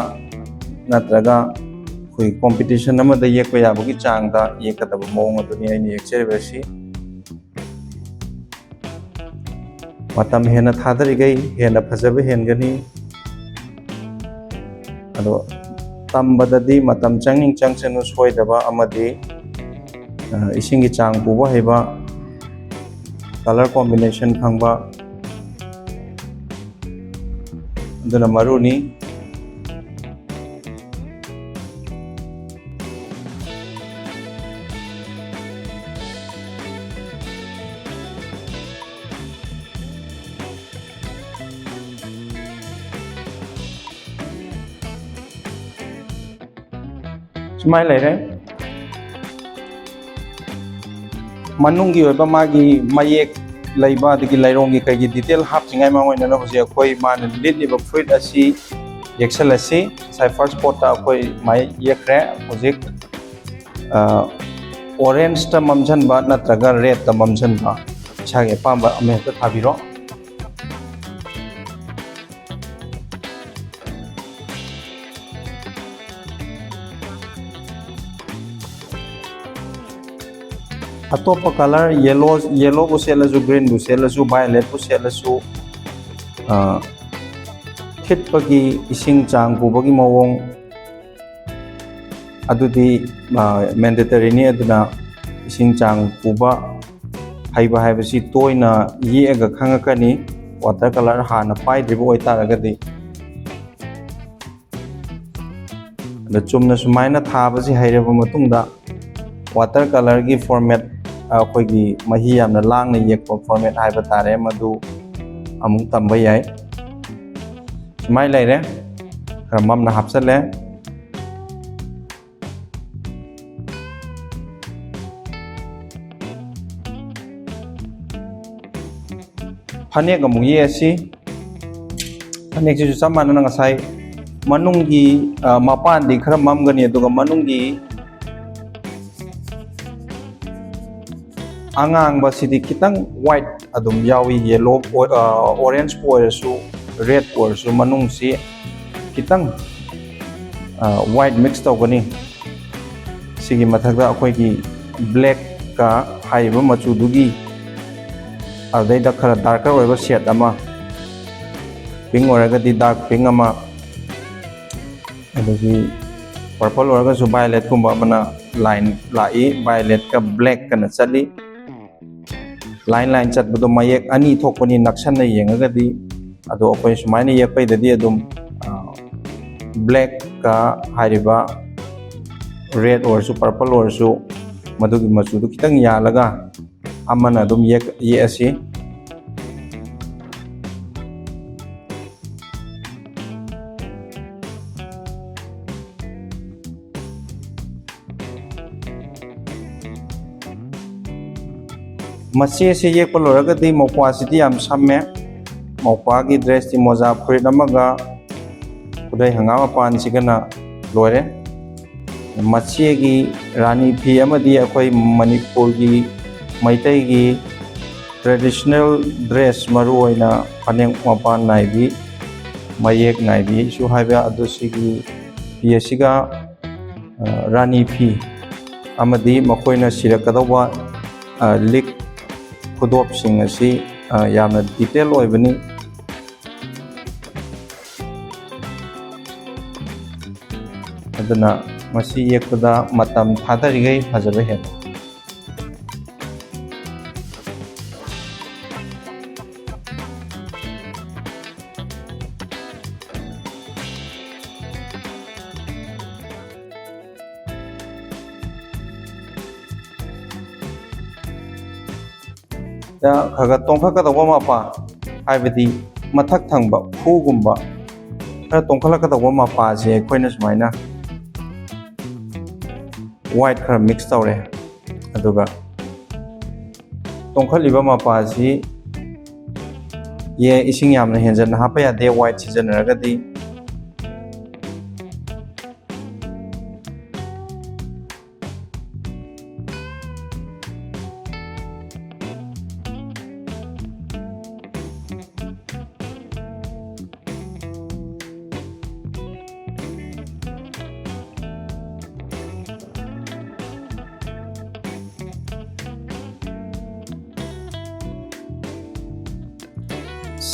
ꯅꯠꯇ꯭ꯔꯒ ꯑꯩꯈꯣꯏ competition ꯑꯃꯗ ꯌꯦꯛꯄ ꯌꯥꯕꯒꯤ ꯆꯥꯡꯗ ꯌꯦꯛꯀꯗꯕ ꯃꯑꯣꯡ ꯑꯗꯨꯅꯤ ꯑꯩꯅ ꯌꯦꯛꯆꯔꯤꯕꯁꯤ꯫ ꯃꯇꯝ ꯍꯦꯟꯅ ꯊꯥꯗꯔꯤꯈꯩ ꯍꯦꯟꯅ ꯐꯖꯕ ꯍꯦꯟꯒꯅꯤ꯫ ꯑꯗꯣ ꯇꯝꯕꯗꯗꯤ ꯃꯇꯝ ꯆꯪꯅꯤꯡ ꯆꯪꯁꯅꯨ, ꯁꯣꯏꯗꯕ ꯑꯃꯗꯤ, ꯑ, ꯏꯁꯤꯡꯒꯤ ꯆꯥꯡ ꯄꯨꯕ ꯍꯩꯕ, colour combination ꯈꯪꯕ, ꯑꯗꯨꯅ ꯃꯔꯨꯅꯤ꯫ ꯁꯨꯃꯥꯏꯅ ꯂꯩꯔꯦ꯫ ꯃꯅꯨꯡꯒꯤ ꯑꯣꯏꯕ ꯃꯥꯒꯤ ꯃꯌꯦꯛ ꯂꯩꯕ, ꯑꯗꯒꯤ ꯂꯩꯔꯣꯡꯒꯤ ꯀꯩꯒꯤ detail ꯍꯥꯞꯇ꯭ꯔꯤꯉꯩ ꯃꯃꯥꯡ ꯑꯣꯏꯅ ꯍꯧꯖꯤꯛ ꯑꯩꯈꯣꯏ ꯃꯥꯅ ꯂꯤꯠꯂꯤꯕ ꯐꯨꯔꯤꯠ ꯑꯁꯤ ꯌꯦꯛꯁꯜꯂꯁꯤ꯫ ꯉꯁꯥꯏ first coat ꯇ ꯑꯩꯈꯣꯏ ꯃꯥꯏ ꯌꯦꯛꯈ꯭ꯔꯦ꯫ ꯍꯧꯖꯤꯛ, ꯑ, orange ꯇ ꯃꯝꯁꯤꯟꯕ ꯅꯠꯇ꯭ꯔꯒ red ꯇ ꯃꯝꯁꯤꯟꯕ, ꯏꯁꯥꯒꯤ ꯑꯄꯥꯝꯕ ꯑꯃꯍꯦꯛꯇ ꯊꯥꯕꯤꯔꯣ꯫ ꯑꯇꯣꯞꯄ colour, yellow, yellow ꯕꯨ ꯁꯦꯠꯂꯁꯨ, green ꯕꯨ ꯁꯦꯠꯂꯁꯨ, violet ꯄꯨ ꯁꯦꯠꯂꯁꯨ, ꯑ, ꯊꯤꯠꯄꯒꯤ ꯏꯁꯤꯡ ꯆꯥꯡ ꯄꯨꯕꯒꯤ ꯃꯑꯣꯡ ꯑꯗꯨꯗꯤ, ꯑ, mandatory ꯅꯤ꯫ ꯑꯗꯨꯅ ꯏꯁꯤꯡ ꯆꯥꯡ ꯄꯨꯕ ꯍꯩꯕ ꯍꯥꯏꯕꯁꯤ ꯇꯣꯏꯅ ꯌꯦꯛꯑꯒ ꯈꯪꯉꯛꯀꯅꯤ, ꯋꯥꯇꯔ ꯀꯂꯔ ꯍꯥꯟꯅ ꯄꯥꯏꯗ꯭ꯔꯤꯕ ꯑꯣꯏꯇꯥꯔꯒꯗꯤ꯫ ꯑꯗ ꯆꯨꯝꯅ ꯁꯨꯃꯥꯏꯅ ꯊꯥꯕꯁꯤ ꯍꯩꯔꯕ ꯃꯇꯨꯡꯗ, ꯋꯥꯇꯔ ꯀꯂꯔꯒꯤ ꯐꯣꯔꯃꯦꯠ, ꯑꯩꯈꯣꯏꯒꯤ ꯃꯍꯤ ꯌꯥꯝꯅ ꯂꯥꯡꯅ ꯌꯦꯛꯄ ꯐꯣꯔꯃꯦꯠ ꯍꯥꯏꯕ ꯇꯥꯔꯦ, ꯃꯗꯨ ꯑꯃꯨꯛ ꯇꯝꯕ ꯌꯥꯏ꯫ ꯁꯨꯃꯥꯏꯅ ꯂꯩꯔꯦ, ꯈꯔ ꯃꯝꯅ ꯍꯥꯞꯆꯜꯂꯦ꯫ ꯐꯅꯦꯛ ꯑꯃꯨꯛ ꯌꯦꯛꯑꯁꯤ꯫ ꯐꯅꯦꯛꯁꯤꯁꯨ ꯆꯞ ꯃꯥꯟꯅꯅ ꯉꯁꯥꯏ ꯃꯅꯨꯡꯒꯤ, ꯑ, ꯃꯄꯥꯟꯗꯤ ꯈꯔ ꯃꯝꯒꯅꯤ, ꯑꯗꯨꯒ ꯃꯅꯨꯡꯒꯤ ꯑꯉꯥꯡꯕꯁꯤꯗꯤ ꯈꯤꯇꯪ ꯋꯥꯏꯠ ꯑꯗꯨꯝ ꯌꯥꯎꯏ, ꯌꯦꯂꯣ, ꯑꯣ-, ꯑ, ꯑꯣꯔꯦꯟꯖꯄꯨ ꯑꯣꯏꯔꯁꯨ, ꯔꯦꯗꯄꯨ ꯑꯣꯏꯔꯁꯨ, ꯃꯅꯨꯡꯁꯤ ꯈꯤꯇꯪ, ꯑ, ꯋꯥꯏꯠ ꯃꯤꯛꯁ ꯇꯧꯒꯅꯤ꯫ ꯁꯤꯒꯤ ꯃꯊꯛꯇ ꯑꯩꯈꯣꯏꯒꯤ ꯕ꯭ꯂꯦꯛꯀ ꯍꯥꯏꯔꯤꯕ ꯃꯆꯨꯗꯨꯒꯤ, ꯑꯗꯨꯗꯩꯗ ꯈꯔ ꯗꯥꯔꯀꯔ ꯑꯣꯏꯕ ꯁꯦꯠ ꯑꯃ, ꯄꯤꯡ ꯑꯣꯏꯔꯒꯗꯤ ꯗꯥꯔꯛ ꯄꯤꯡ ꯑꯃ, ꯑꯗꯒꯤ ꯄꯔꯄꯜ ꯑꯣꯏꯔꯒꯁꯨ ꯚꯥꯏꯑꯣꯂꯦꯠꯀꯨꯝꯕ ꯑꯃꯅ ꯂꯥꯏꯟ ꯂꯥꯛꯏ, ꯚꯥꯏꯑꯣꯂꯦꯠꯀ ꯕ꯭ꯂꯦꯛꯀꯅ ꯆꯠꯂꯤ꯫ ꯂꯥꯏꯟ ꯂꯥꯏꯟ ꯆꯠꯄꯗꯣ ꯃꯌꯦꯛ ꯑꯅꯤ ꯊꯣꯛꯄꯅꯤ ꯅꯛꯁꯟꯅ ꯌꯦꯡꯉꯒꯗꯤ꯫ ꯑꯗꯣ ꯑꯩꯈꯣꯏ ꯁꯨꯃꯥꯏꯅ ꯌꯦꯛꯄꯩꯗꯗꯤ ꯑꯗꯨꯝ, ꯑ, ꯕ꯭ꯂꯦꯛꯀ ꯍꯥꯏꯔꯤꯕ ꯔꯦꯗ ꯑꯣꯏꯔꯁꯨ ꯄꯔꯄꯜ ꯑꯣꯏꯔꯁꯨ ꯃꯗꯨꯒꯤ ꯃꯆꯨꯗꯨ ꯈꯤꯇꯪ ꯌꯥꯜꯂꯒ ꯑꯃꯅ ꯑꯗꯨꯝ ꯌꯦꯛ-, ꯌꯦꯛꯑꯁꯤ꯫ ꯃꯆꯦꯁꯦ ꯌꯦꯛꯄ ꯂꯣꯏꯔꯒꯗꯤ ꯃꯧꯄ꯭ꯋꯥꯁꯤꯗꯤ ꯌꯥꯝ ꯁꯝꯃꯦ꯫ ꯃꯧꯄ꯭ꯋꯥꯒꯤ ꯗ꯭ꯔꯦꯁꯇꯤ ꯃꯣꯖꯥ ꯐꯨꯔꯤꯠ ꯑꯃꯒ ꯈꯨꯗꯩ ꯍꯪꯒꯥꯝ ꯃꯄꯥꯟꯁꯤꯒꯅ ꯂꯣꯏꯔꯦ꯫ ꯃꯆꯦꯒꯤ ꯔꯥꯅꯤ ꯐꯤ ꯑꯃꯗꯤ ꯑꯩꯈꯣꯏ ꯃꯅꯤꯄꯨꯔꯒꯤ ꯃꯩꯇꯩꯒꯤ ꯇ꯭ꯔꯦꯗꯤꯁꯅꯦꯜ ꯗ꯭ꯔꯦꯁ, ꯃꯔꯨꯑꯣꯏꯅ ꯐꯅꯦꯛ ꯃꯄꯥꯟ ꯅꯥꯏꯕꯤ, ꯃꯌꯦꯛ ꯅꯥꯏꯕꯤꯁꯨ ꯍꯥꯏꯕ, ꯑꯗꯨ ꯁꯤꯒꯤ ꯐꯤ ꯑꯁꯤꯒ, ꯑ, ꯔꯥꯅꯤ ꯐꯤ ꯑꯃꯗꯤ ꯃꯈꯣꯏꯅ ꯁꯤꯔꯛꯀꯗꯧꯕ, ꯑ, ꯂꯤꯛ ꯈꯨꯗꯣꯞꯁꯤꯡ ꯑꯁꯤ, ꯑ, ꯌꯥꯝꯅ ꯗꯤꯇꯦꯜ ꯑꯣꯏꯕꯅꯤ꯫ ꯑꯗꯨꯅ ꯃꯁꯤ ꯌꯦꯛꯄꯗ ꯃꯇꯝ ꯊꯥꯗꯔꯤꯉꯩ ꯐꯖꯕ ꯍꯦꯜꯂꯤ꯫ ꯈꯔ ꯈꯔ ꯇꯣꯡꯈꯠꯀꯗꯧꯕ ꯃꯄꯥ, ꯍꯥꯏꯕꯗꯤ ꯃꯊꯛ ꯊꯪꯕ ꯈꯨꯒꯨꯝꯕ ꯈꯔ ꯇꯣꯡꯈꯠꯂꯛꯀꯗꯧꯕ ꯃꯄꯥꯁꯦ ꯑꯩꯈꯣꯏꯅ ꯁꯨꯃꯥꯏꯅ ꯋꯥꯏꯠ ꯈꯔ ꯃꯤꯛꯁ ꯇꯧꯔꯦ꯫ ꯑꯗꯨꯒ ꯇꯣꯡꯈꯠꯂꯤꯕ ꯃꯄꯥꯁꯤ ꯌꯦ ꯏꯁꯤꯡ ꯌꯥꯝꯅ ꯍꯦꯟꯖꯟꯅ ꯍꯥꯞꯄ ꯌꯥꯗꯦ ꯋꯥꯏꯠ ꯁꯤꯖꯤꯟꯅꯔꯒꯗꯤ꯫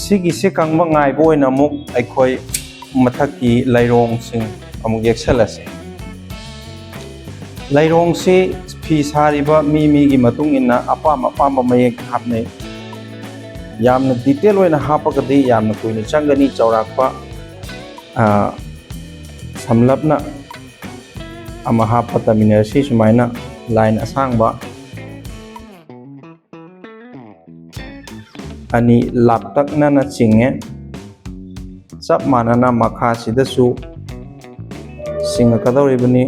ꯁꯤꯒꯤꯁꯦ ꯀꯪꯕ ꯉꯥꯏꯕ ꯑꯣꯏꯅ ꯑꯃꯨꯛ ꯑꯩꯈꯣꯏ ꯃꯊꯛꯀꯤ ꯂꯩꯔꯣꯡꯁꯤꯡ ꯑꯃꯨꯛ ꯌꯦꯛꯁꯜꯂꯁꯤ꯫ ꯂꯩꯔꯣꯡꯁꯤ ꯐꯤ ꯁꯥꯔꯤꯕ ꯃꯤ ꯃꯤꯒꯤ ꯃꯇꯨꯡ ꯏꯟꯅ ꯑꯄꯥꯝ ꯑꯄꯥꯝꯕ ꯃꯌꯦꯛ ꯍꯥꯞꯅꯩ꯫ ꯌꯥꯝꯅ ꯗꯤꯇꯦꯜ ꯑꯣꯏꯅ ꯍꯥꯞꯄꯒꯗꯤ ꯌꯥꯝꯅ ꯀꯨꯏꯅ ꯆꯪꯒꯅꯤ꯫ ꯆꯥꯎꯔꯥꯛꯄ, ꯑ, ꯁꯝꯂꯞꯅ ꯑꯃ ꯍꯥꯞꯄ ꯇꯝꯃꯤꯟꯅꯔꯁꯤ꯫ ꯁꯨꯃꯥꯏꯅ ꯂꯥꯏꯟ ꯑꯁꯥꯡꯕ ꯑꯅꯤ ꯂꯥꯞꯇꯛꯅꯅ ꯆꯤꯡꯉꯦ꯫ ꯆꯞ ꯃꯥꯟꯅꯅ ꯃꯈꯥꯁꯤꯗꯁꯨ ꯆꯤꯡꯉꯛꯀꯗꯧꯔꯤꯕꯅꯤ꯫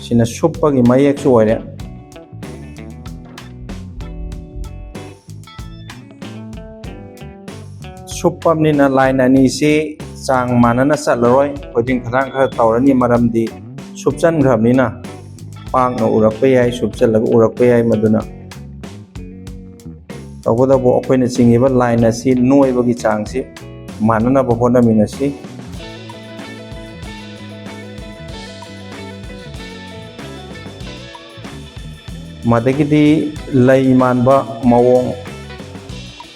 ꯁꯤꯅ ꯁꯨꯞꯄꯒꯤ ꯃꯌꯦꯛꯁꯨ ꯑꯣꯏꯔꯦ꯫ ꯁꯨꯞꯄꯕꯅꯤꯅ ꯂꯥꯏꯟ ꯑꯅꯤꯁꯤ ꯆꯥꯡ ꯃꯥꯟꯅꯅ ꯆꯠꯂꯔꯣꯏ, ꯈꯣꯏꯗꯤꯡ ꯈꯗꯥꯡ ꯈꯔ ꯇꯧꯔꯅꯤ, ꯃꯔꯝꯗꯤ ꯁꯨꯞꯆꯟꯈ꯭ꯔꯕꯅꯤꯅ꯫ ꯄꯥꯛꯅ ꯎꯔꯛꯄ ꯌꯥꯏ, ꯁꯨꯞꯆꯜꯂꯒ ꯎꯔꯛꯄ ꯌꯥꯏ꯫ ꯃꯗꯨꯅ ꯇꯧꯕꯇꯕꯨ ꯑꯩꯈꯣꯏꯅ ꯆꯤꯡꯉꯤꯕ ꯂꯥꯏꯟ ꯑꯁꯤ ꯅꯣꯏꯕꯒꯤ ꯆꯥꯡꯁꯤ ꯃꯥꯟꯅꯅꯕ ꯍꯣꯠꯅꯃꯤꯟꯅꯁꯤ꯫ ꯃꯗꯒꯤꯗꯤ ꯂꯩ ꯃꯥꯟꯕ ꯃꯑꯣꯡ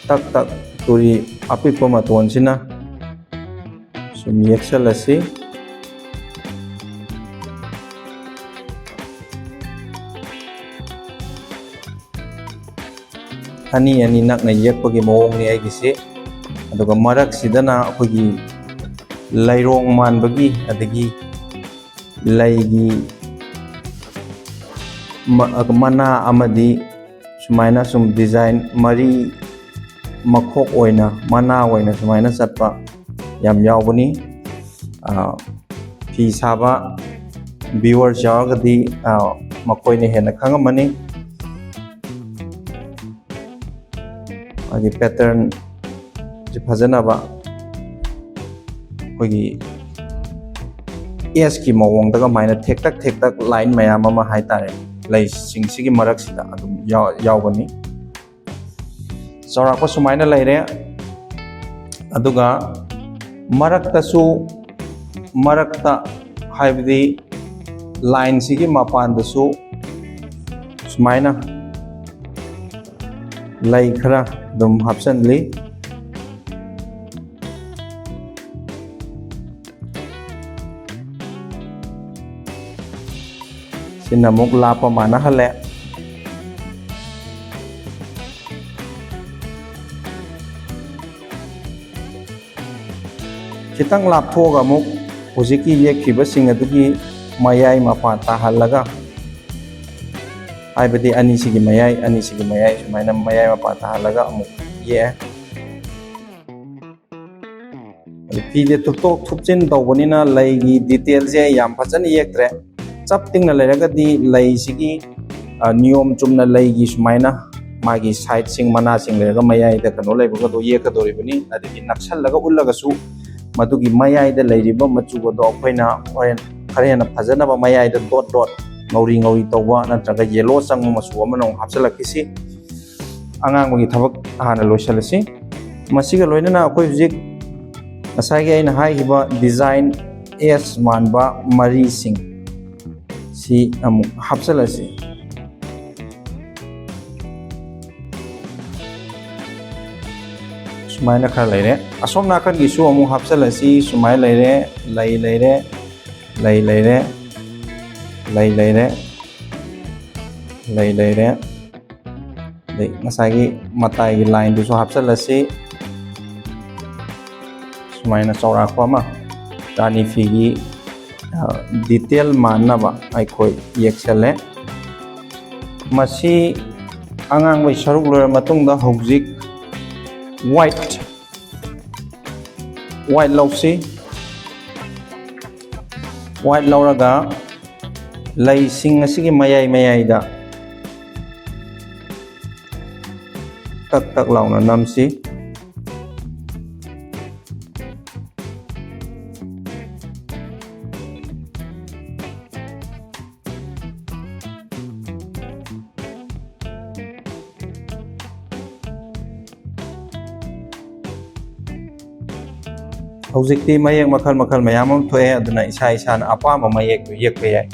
ꯇꯛ ꯇꯛ ꯇꯨꯔꯤ ꯑꯄꯤꯛꯄ ꯃꯇꯣꯟꯁꯤꯅ ꯁꯨꯝ ꯌꯦꯛꯁꯜꯂꯁꯤ꯫ ꯑꯅꯤ ꯑꯅꯤ ꯅꯛꯅ ꯌꯦꯛꯄꯒꯤ ꯃꯑꯣꯡꯅꯤ ꯑꯩꯒꯤꯁꯤ꯫ ꯑꯗꯨꯒ ꯃꯔꯛꯁꯤꯗꯅ ꯑꯩꯈꯣꯏꯒꯤ ꯂꯩꯔꯣꯡ ꯃꯥꯟꯕꯒꯤ, ꯑꯗꯒꯤ ꯂꯩꯒꯤ ꯃ-, ꯃꯅꯥ ꯑꯃꯗꯤ ꯁꯨꯃꯥꯏꯅ ꯁꯨꯝ design ꯃꯔꯤ ꯃꯈꯣꯛ ꯑꯣꯏꯅ, ꯃꯅꯥ ꯑꯣꯏꯅ ꯁꯨꯃꯥꯏꯅ ꯆꯠꯄ ꯌꯥꯝ ꯌꯥꯎꯕꯅꯤ꯫ ꯑ, ꯐꯤ ꯁꯥꯕ viewers ꯌꯥꯎꯔꯒꯗꯤ, ꯑ, ꯃꯈꯣꯏꯅ ꯍꯦꯟꯅ ꯈꯪꯉꯝꯃꯅꯤ꯫ ꯃꯥꯒꯤ pattern ꯁꯤ ꯐꯖꯅꯕ ꯑꯩꯈꯣꯏꯒꯤ S ꯀꯤ ꯃꯑꯣꯡꯗꯒ ꯃꯥꯏꯅ ꯊꯦꯛꯇꯛ ꯊꯦꯛꯇꯛ line ꯃꯌꯥꯝ ꯑꯃ ꯍꯥꯏꯇꯥꯔꯦ, ꯂꯩꯁꯤꯡꯁꯤꯒꯤ ꯃꯔꯛꯁꯤꯗ ꯑꯗꯨꯝ ꯌꯥꯎ-, ꯌꯥꯎꯒꯅꯤ꯫ ꯆꯥꯎꯔꯥꯛꯄ ꯁꯨꯃꯥꯏꯅ ꯂꯩꯔꯦ꯫ ꯑꯗꯨꯒ ꯃꯔꯛꯇꯁꯨ, ꯃꯔꯛꯇ ꯍꯥꯏꯕꯗꯤ line ꯁꯤꯒꯤ ꯃꯄꯥꯟꯗꯁꯨ ꯁꯨꯃꯥꯏꯅ ꯂꯩ ꯈꯔ ꯑꯗꯨꯝ ꯍꯥꯞꯆꯤꯜꯂꯤ꯫ ꯁꯤꯅ ꯑꯃꯨꯛ ꯂꯥꯞꯄ ꯃꯥꯟꯅꯍꯜꯂꯦ꯫ ꯈꯤꯇꯪ ꯂꯥꯞꯊꯣꯛꯑꯒ ꯑꯃꯨꯛ ꯍꯧꯖꯤꯛꯀꯤ ꯌꯦꯛꯈꯤꯕꯁꯤꯡ ꯑꯗꯨꯒꯤ ꯃꯌꯥꯏ ꯃꯄꯥ ꯇꯥꯍꯜꯂꯒ, ꯍꯥꯏꯕꯗꯤ ꯑꯅꯤꯁꯤꯒꯤ ꯃꯌꯥꯏ, ꯑꯅꯤꯁꯤꯒꯤ ꯃꯌꯥꯏ ꯁꯨꯃꯥꯏꯅ ꯃꯌꯥꯏ ꯃꯄꯥ ꯇꯥꯍꯜꯂꯒ ꯑꯃꯨꯛ ꯌꯦꯛꯑꯦ꯫ ꯑꯗꯨ ꯐꯤꯁꯦ ꯊꯨꯞꯇꯣꯛ ꯊꯨꯞꯆꯤꯟ ꯇꯧꯕꯅꯤꯅ ꯂꯩꯒꯤ detail ꯁꯦ ꯌꯥꯝ ꯐꯖꯅ ꯌꯦꯛꯇ꯭ꯔꯦ꯫ ꯆꯞ ꯇꯤꯡꯅ ꯂꯩꯔꯒꯗꯤ ꯂꯩꯁꯤꯒꯤ, ꯑ, ꯅꯤꯌꯣꯝ ꯆꯨꯝꯅ ꯂꯩꯒꯤ ꯁꯨꯃꯥꯏꯅ ꯃꯥꯒꯤ side ꯁꯤꯡ, ꯃꯅꯥꯁꯤꯡ ꯂꯩꯔꯒ ꯃꯌꯥꯏꯗ ꯀꯩꯅꯣ ꯂꯩꯕꯒꯗꯣ ꯌꯦꯛꯀꯗꯧꯔꯤꯕꯅꯤ꯫ ꯑꯗꯒꯤ ꯅꯛꯁꯜꯂꯒ ꯎꯠꯂꯒꯁꯨ ꯃꯗꯨꯒꯤ ꯃꯌꯥꯏꯗ ꯂꯩꯔꯤꯕ ꯃꯆꯨ ꯑꯗꯣ ꯑꯩꯈꯣꯏꯅ ꯍꯣꯔꯦꯟ ꯈꯔ ꯍꯦꯟꯅ ꯐꯖꯅꯕ ꯃꯌꯥꯏꯗ dot dot, ꯉꯧꯔꯤ ꯉꯧꯔꯤ ꯇꯧꯕ ꯅꯠꯇ꯭ꯔꯒ yellow ꯆꯪꯕ ꯃꯆꯨ ꯑꯃꯅ ꯑꯃꯨꯛ ꯍꯥꯞꯆꯤꯜꯂꯛꯈꯤꯁꯤ꯫ ꯑꯉꯥꯡꯕꯒꯤ ꯊꯕꯛ ꯍꯥꯟꯅ ꯂꯣꯏꯁꯤꯜꯂꯁꯤ꯫ ꯃꯁꯤꯒ ꯂꯣꯏꯅꯅ ꯑꯩꯈꯣꯏ ꯍꯧꯖꯤꯛ ꯉꯁꯥꯏꯒꯤ ꯑꯩꯅ ꯍꯥꯏꯈꯤꯕ design S ꯃꯥꯟꯕ ꯃꯔꯤꯁꯤꯡ ꯁꯤ ꯑꯃꯨꯛ ꯍꯥꯞꯆꯤꯜꯂꯁꯤ꯫ ꯁꯨꯃꯥꯏꯅ ꯈꯔ ꯂꯩꯔꯦ꯫ ꯑꯁꯣꯝ ꯅꯥꯀꯟꯒꯤꯁꯨ ꯑꯃꯨꯛ ꯍꯥꯞꯆꯤꯜꯂꯁꯤ꯫ ꯁꯨꯃꯥꯏꯅ ꯂꯩꯔꯦ, ꯂꯩ ꯂꯩꯔꯦ, ꯂꯩ ꯂꯩꯔꯦ, ꯂꯩ ꯂꯩꯔꯦ, ꯂꯩ ꯂꯩꯔꯦ꯫ ꯑꯗꯩ ꯉꯁꯥꯏꯒꯤ ꯃꯇꯥꯏꯒꯤ line ꯗꯨꯁꯨ ꯍꯥꯞꯆꯤꯜꯂꯁꯤ꯫ ꯁꯨꯃꯥꯏꯅ ꯆꯥꯎꯔꯥꯛꯄ ꯑꯃ ꯔꯥꯅꯤ ꯐꯤꯒꯤ, ꯑ, detail ꯃꯥꯟꯅꯕ ꯑꯩꯈꯣꯏ ꯌꯦꯛꯁꯜꯂꯦ꯫ ꯃꯁꯤ ꯑꯉꯥꯡꯕꯒꯤ ꯁꯔꯨꯛ ꯂꯣꯏꯔ ꯃꯇꯨꯡꯗ ꯍꯧꯖꯤꯛ white, white ꯂꯧꯁꯤ꯫ White ꯂꯧꯔꯒ ꯂꯩꯁꯤꯡ ꯑꯁꯤꯒꯤ ꯃꯌꯥꯏ ꯃꯌꯥꯏꯗ ꯇꯛ ꯇꯛ ꯂꯥꯎꯅ ꯅꯝꯁꯤ꯫ ꯍꯧꯖꯤꯛꯇꯤ ꯃꯌꯦꯛ ꯃꯈꯜ ꯃꯈꯜ ꯃꯌꯥꯝ ꯑꯃ ꯊꯣꯛꯑꯦ, ꯑꯗꯨꯅ ꯏꯁꯥ ꯏꯁꯥꯅ ꯑꯄꯥꯝꯕ ꯃꯌꯦꯛꯇꯨ ꯌꯦꯛꯄ ꯌꯥꯏ꯫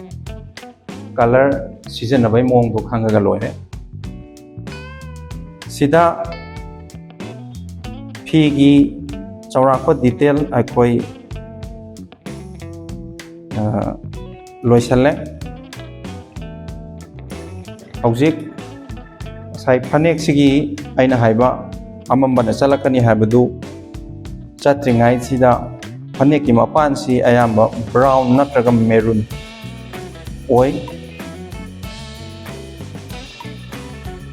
Colour ꯁꯤꯖꯤꯟꯅꯕꯒꯤ ꯃꯑꯣꯡꯗꯣ ꯈꯪꯉꯒ ꯂꯣꯏꯔꯦ꯫ ꯁꯤꯗ ꯐꯤꯒꯤ ꯆꯥꯎꯔꯥꯛꯄ detail ꯑꯩꯈꯣꯏ, ꯑ, ꯂꯣꯏꯁꯜꯂꯦ꯫ ꯍꯧꯖꯤꯛ ꯉꯁꯥꯏ ꯐꯅꯦꯛꯁꯤꯒꯤ ꯑꯩꯅ ꯍꯥꯏꯕ ꯑꯃꯝꯕꯅ ꯆꯠꯂꯛꯀꯅꯤ ꯍꯥꯏꯕꯗꯨ ꯆꯠꯇ꯭ꯔꯤꯉꯩꯁꯤꯗ ꯐꯅꯦꯛꯀꯤ ꯃꯄꯥꯟꯁꯤ ꯑꯌꯥꯝꯕ brown ꯅꯠꯇ꯭ꯔꯒ maroon ꯑꯣꯏ꯫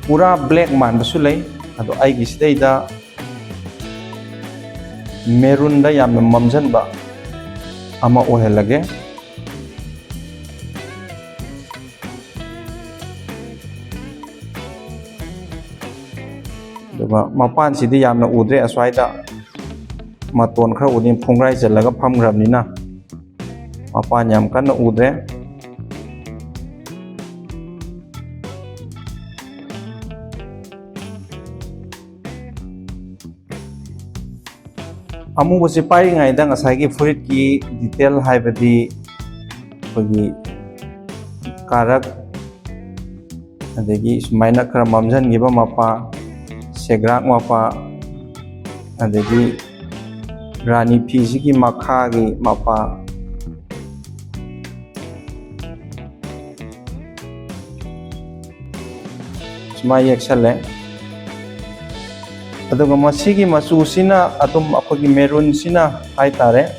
ꯄꯨꯔꯥ black ꯃꯥꯟꯕꯁꯨ ꯂꯩ, ꯑꯗꯣ ꯑꯩꯒꯤꯁꯤꯗꯩꯗ maroonꯗ ꯌꯥꯝꯅ ꯃꯝꯁꯤꯟꯕ ꯑꯃ ꯑꯣꯏꯍꯜꯂꯒꯦ꯫ ꯑꯗꯨꯒ ꯃꯄꯥꯟꯁꯤꯗꯤ ꯌꯥꯝꯅ ꯎꯗ꯭ꯔꯦ, ꯑꯁ꯭ꯋꯥꯏꯗ ꯃꯇꯣꯟ ꯈꯔ ꯎꯅꯤ, ꯐꯨꯡꯒ꯭ꯔꯥꯏ ꯆꯜꯂꯒ ꯐꯝꯈ꯭ꯔꯕꯅꯤꯅ ꯃꯄꯥꯟ ꯌꯥꯝ ꯀꯟꯅ ꯎꯗ꯭ꯔꯦ꯫ ꯑꯃꯨꯕꯁꯤ ꯄꯥꯏꯔꯤꯉꯩꯗ ꯉꯁꯥꯏꯒꯤ ꯐꯨꯔꯤꯠꯀꯤ detail, ꯍꯥꯏꯕꯗꯤ ꯑꯩꯈꯣꯏꯒꯤ ꯀꯥꯔꯛ, ꯑꯗꯒꯤ ꯁꯨꯃꯥꯏꯅ ꯈꯔ ꯃꯝꯁꯤꯟꯈꯤꯕ ꯃꯄꯥ, ꯁꯦꯒ꯭ꯔꯥꯛ ꯃꯄꯥ, ꯑꯗꯒꯤ ꯔꯥꯅꯤ ꯐꯤꯁꯤꯒꯤ ꯃꯈꯥꯒꯤ ꯃꯄꯥ, ꯁꯨꯃꯥꯏꯅ ꯌꯦꯛꯁꯜꯂꯦ꯫ ꯑꯗꯨꯒ ꯃꯁꯤꯒꯤ ꯃꯆꯨꯁꯤꯅ ꯑꯗꯨꯝ ꯑꯩꯈꯣꯏꯒꯤ maroonꯁꯤꯅ ꯍꯥꯏꯇꯥꯔꯦ,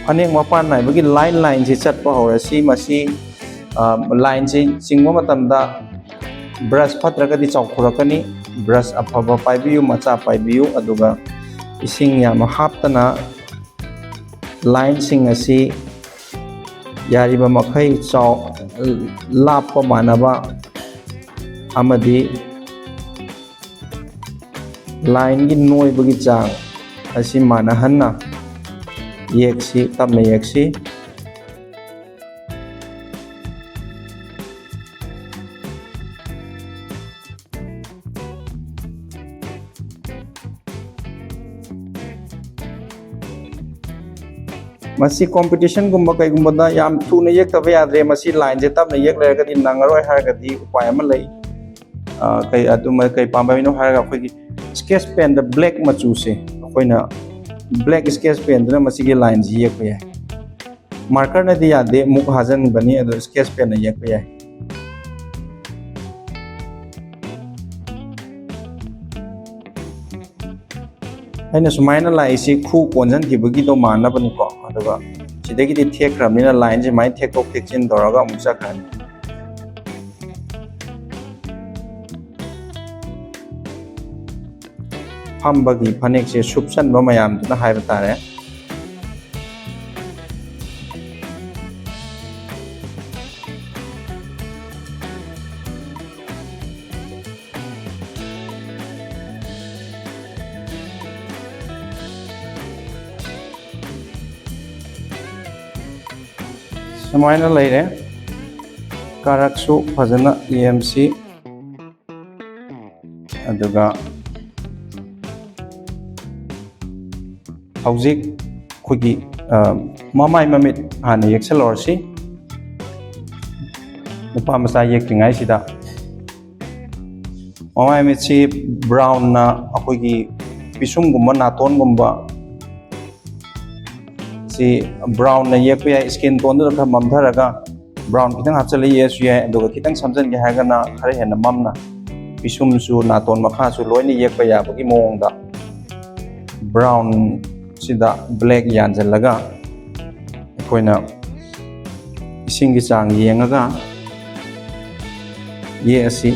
ꯐꯅꯦꯛ ꯃꯄꯥꯟ ꯅꯥꯏꯕꯒꯤ line lineꯁꯤ ꯆꯠꯄ ꯍꯧꯔꯁꯤ꯫ ꯃꯁꯤ ꯂꯥꯏꯟꯁꯤ ꯆꯤꯡꯕ ꯃꯇꯝꯗ ꯕ꯭ꯔꯁ ꯐꯠꯇ꯭ꯔꯒꯗꯤ ꯆꯥꯎꯊꯣꯔꯛꯀꯅꯤ꯫ ꯕ꯭ꯔꯁ ꯑꯐꯕ ꯄꯥꯏꯕꯤꯌꯨ, ꯃꯆꯥ ꯄꯥꯏꯕꯤꯌꯨ, ꯑꯗꯨꯒ ꯏꯁꯤꯡ ꯌꯥꯝꯅ ꯍꯥꯞꯇꯅ ꯂꯥꯏꯟꯁꯤꯡ ꯑꯁꯤ ꯌꯥꯔꯤꯕ ꯃꯈꯩ ꯆꯥꯎ ꯂꯥꯞꯄ ꯃꯥꯟꯅꯕ ꯑꯃꯗꯤ ꯂꯥꯏꯟꯒꯤ ꯅꯣꯏꯕꯒꯤ ꯆꯥꯡ ꯑꯁꯤ ꯃꯥꯟꯅꯍꯟꯅ ꯌꯦꯛꯁꯤ, ꯇꯞꯅ ꯌꯦꯛꯁꯤ꯫ ꯃꯁꯤ ꯀꯣꯝꯄꯤꯇꯤꯁꯟꯒꯨꯝꯕ ꯀꯩꯒꯨꯝꯕꯗ ꯌꯥꯝ ꯊꯨꯅ ꯌꯦꯛꯇꯕ ꯌꯥꯗ꯭ꯔꯦ꯫ ꯃꯁꯤ ꯂꯥꯏꯟꯁꯦ ꯇꯞꯅ ꯌꯦꯛ ꯂꯩꯔꯒꯗꯤ ꯅꯪꯉꯔꯣꯏ ꯍꯥꯏꯔꯒꯗꯤ ꯎꯄꯥꯏ ꯑꯃ ꯂꯩ꯫ ꯑ, ꯀꯩ, ꯑꯗꯨꯃ ꯀꯩ ꯄꯥꯝꯕꯩꯅꯣ ꯍꯥꯏꯔꯒ, ꯑꯩꯈꯣꯏꯒꯤ ꯁ꯭ꯀꯦꯠꯆ ꯄꯦꯟꯗ ꯕ꯭ꯂꯦꯛ ꯃꯆꯨꯁꯦ, ꯑꯩꯈꯣꯏꯅ ꯕ꯭ꯂꯦꯛ ꯁ꯭ꯀꯦꯠꯆ ꯄꯦꯟꯗꯨꯅ ꯃꯁꯤꯒꯤ ꯂꯥꯏꯟꯁꯤ ꯌꯦꯛꯄ ꯌꯥꯏ꯫ ꯃꯥꯔꯀꯔꯅꯗꯤ ꯌꯥꯗꯦ, ꯃꯨꯛ ꯍꯥꯖꯟꯕꯅꯤ, ꯑꯗꯣ ꯁ꯭ꯀꯦꯠꯆ ꯄꯦꯟꯅ ꯌꯦꯛꯄ ꯌꯥꯏ꯫ ꯑꯩꯅ ꯁꯨꯃꯥꯏꯅ ꯂꯥꯛꯏꯁꯤ ꯈꯨ ꯀꯣꯟꯁꯤꯟꯈꯤꯕꯒꯤꯗꯣ ꯃꯥꯟꯅꯕꯅꯤꯀꯣ, ꯑꯗꯨꯒ ꯁꯤꯗꯒꯤꯗꯤ ꯊꯦꯛꯈ꯭ꯔꯕꯅꯤꯅ ꯂꯥꯏꯟꯁꯦ ꯁꯨꯃꯥꯏꯅ ꯊꯦꯛꯇꯣꯛ ꯊꯦꯛꯆꯤꯟ ꯇꯧꯔꯒ ꯑꯃꯨꯛ ꯆꯠꯈ꯭ꯔꯅꯤ꯫ ꯐꯝꯕꯒꯤ ꯐꯅꯦꯛꯁꯦ ꯁꯨꯞꯆꯟꯕ ꯃꯌꯥꯝꯗꯨꯅ ꯍꯥꯏꯕ ꯇꯥꯔꯦ꯫ ꯁꯨꯃꯥꯏꯅ ꯂꯩꯔꯦ꯫ ꯀꯥꯔꯛꯁꯨ ꯐꯖꯅ ꯌꯦꯝꯁꯤ꯫ ꯑꯗꯨꯒ ꯍꯧꯖꯤꯛ ꯑꯩꯈꯣꯏꯒꯤ, ꯑ, ꯃꯃꯥꯏ ꯃꯃꯤꯠ ꯍꯥꯟꯅ ꯌꯦꯛꯁꯜꯍꯧꯔꯁꯤ꯫ ꯅꯨꯄꯥ ꯃꯆꯥ ꯌꯦꯛꯇ꯭ꯔꯤꯉꯩꯁꯤꯗ ꯃꯃꯥꯏ ꯃꯃꯤꯠꯁꯤ ꯕ꯭ꯔꯥꯎꯟꯅ ꯑꯩꯈꯣꯏꯒꯤ ꯄꯤꯁꯨꯝꯒꯨꯝꯕ, ꯅꯥꯇꯣꯟꯒꯨꯝꯕ ꯁꯤ ꯕ꯭ꯔꯥꯎꯟꯅ ꯌꯦꯛꯄ ꯌꯥꯏ꯫ ꯁ꯭ꯀꯤꯟ ꯇꯣꯟꯗꯨꯗ ꯈꯔ ꯃꯝꯊꯔꯒ ꯕ꯭ꯔꯥꯎꯟ ꯈꯤꯇꯪ ꯍꯥꯞꯆꯤꯜꯂ ꯌꯦꯛꯑꯁꯨ ꯌꯥꯏ, ꯑꯗꯨꯒ ꯈꯤꯇꯪ ꯁꯝꯖꯟꯒꯦ ꯍꯥꯏꯔꯒꯅ ꯈꯔ ꯍꯦꯟꯅ ꯃꯝꯅ, ꯄꯤꯁꯨꯝꯁꯨ ꯅꯥꯇꯣꯟ ꯃꯈꯥꯁꯨ ꯂꯣꯏꯅ ꯌꯦꯛꯄ ꯌꯥꯕꯒꯤ ꯃꯑꯣꯡꯗ ꯕ꯭ꯔꯥꯎꯟꯁꯤꯗ ꯕ꯭ꯂꯦꯛ ꯌꯥꯟꯁꯤꯜꯂꯒ ꯑꯩꯈꯣꯏꯅ ꯏꯁꯤꯡꯒꯤ ꯆꯥꯡ ꯌꯦꯡꯉꯒ ꯌꯦꯛꯑꯁꯤ꯫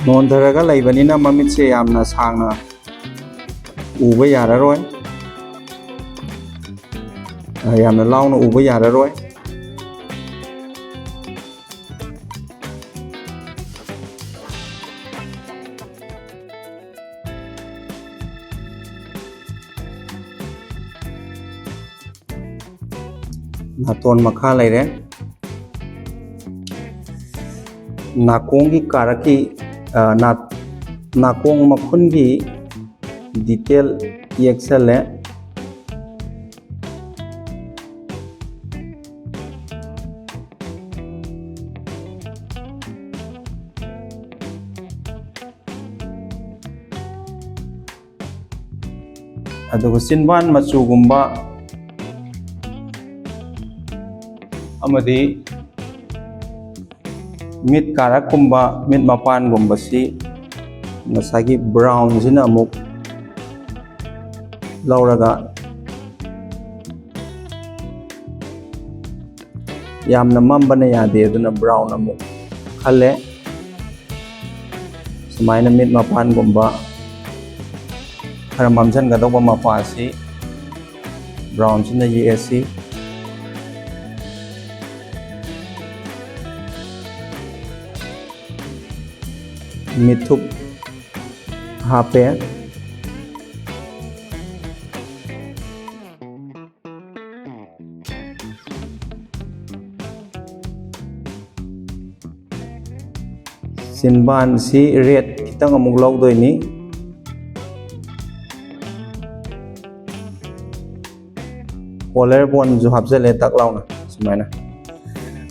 ꯅꯣꯟꯊꯔꯒ ꯂꯩꯕꯅꯤꯅ ꯃꯃꯤꯠꯁꯦ ꯌꯥꯝꯅ ꯁꯥꯡꯅ ꯎꯕ ꯌꯥꯔꯔꯣꯏ, ꯑ, ꯌꯥꯝꯅ ꯂꯥꯎꯅ ꯎꯕ ꯌꯥꯔꯔꯣꯏ꯫ ꯅꯥꯇꯣꯟ ꯃꯈꯥ ꯂꯩꯔꯦ꯫ ꯅꯥꯀꯣꯡꯒꯤ ꯀꯥꯔꯛꯀꯤ, ꯑ, ꯅꯥ-, ꯅꯥꯀꯣꯡ ꯃꯈꯨꯟꯒꯤ detail ꯌꯦꯛꯁꯜꯂꯦ꯫ ꯑꯗꯨꯒ ꯆꯤꯟꯕꯥꯟ ꯃꯆꯨꯒꯨꯝꯕ ꯑꯃꯗꯤ ꯃꯤꯠ ꯀꯥꯔꯛꯀꯨꯝꯕ, ꯃꯤꯠ ꯃꯄꯥꯟꯒꯨꯝꯕꯁꯤ ꯉꯁꯥꯏꯒꯤ brownꯁꯤꯅ ꯑꯃꯨꯛ ꯂꯧꯔꯒ, ꯌꯥꯝꯅ ꯃꯝꯕꯅ ꯌꯥꯗꯦ, ꯑꯗꯨꯅ brown ꯑꯃꯨꯛ ꯈꯜꯂꯦ꯫ ꯁꯨꯃꯥꯏꯅ ꯃꯤꯠ ꯃꯄꯥꯟꯒꯨꯝꯕ ꯈꯔ ꯃꯝꯁꯤꯟꯒꯗꯧꯕ ꯃꯄꯥꯁꯤ brownꯁꯤꯅ ꯌꯦꯛꯑꯁꯤ꯫ ꯃꯤꯠꯊꯨꯞ ꯍꯥꯞꯄꯦ꯫ ꯆꯤꯟꯕꯥꯟꯁꯤ red ꯈꯤꯇꯪ ꯑꯃꯨꯛ ꯂꯧꯗꯣꯏꯅꯤ꯫ Collar boneꯁꯨ ꯍꯥꯞꯆꯜꯂꯦ ꯇꯛ ꯂꯥꯎꯅ ꯁꯨꯃꯥꯏꯅ꯫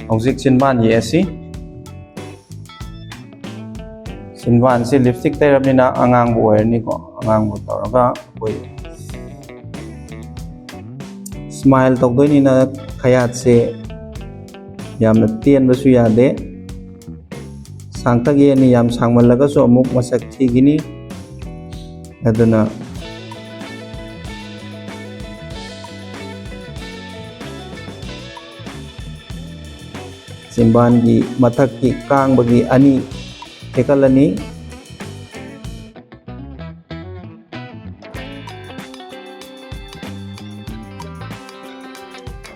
ꯍꯧꯖꯤꯛ ꯆꯤꯟꯕꯥꯟ ꯌꯦꯛꯑꯁꯤ꯫ ꯆꯤꯟꯕꯥꯟꯁꯤ lipstick ꯇꯩꯔꯕꯅꯤꯅ ꯑꯉꯥꯡꯕ ꯑꯣꯏꯔꯅꯤꯀꯣ꯫ ꯑꯉꯥꯡꯕ ꯇꯧꯔꯒ ꯑꯩꯈꯣꯏ ꯁ꯭ꯃꯥꯏꯜ ꯇꯧꯗꯣꯏꯅꯤꯅ ꯈꯌꯥꯠꯁꯦ ꯌꯥꯝꯅ ꯇꯦꯟꯕꯁꯨ ꯌꯥꯗꯦ꯫ ꯁꯥꯡꯊꯛ ꯌꯦꯛꯑꯅꯤ, ꯌꯥꯝ ꯁꯥꯡꯃꯜꯂꯒꯁꯨ ꯑꯃꯨꯛ ꯃꯁꯛ ꯊꯤꯈꯤꯅꯤ꯫ ꯑꯗꯨꯅ ꯆꯤꯝꯕꯥꯟꯒꯤ ꯃꯊꯛꯀꯤ ꯀꯥꯡꯕꯒꯤ ꯑꯅꯤ ꯊꯦꯛꯀꯠꯂꯅꯤ꯫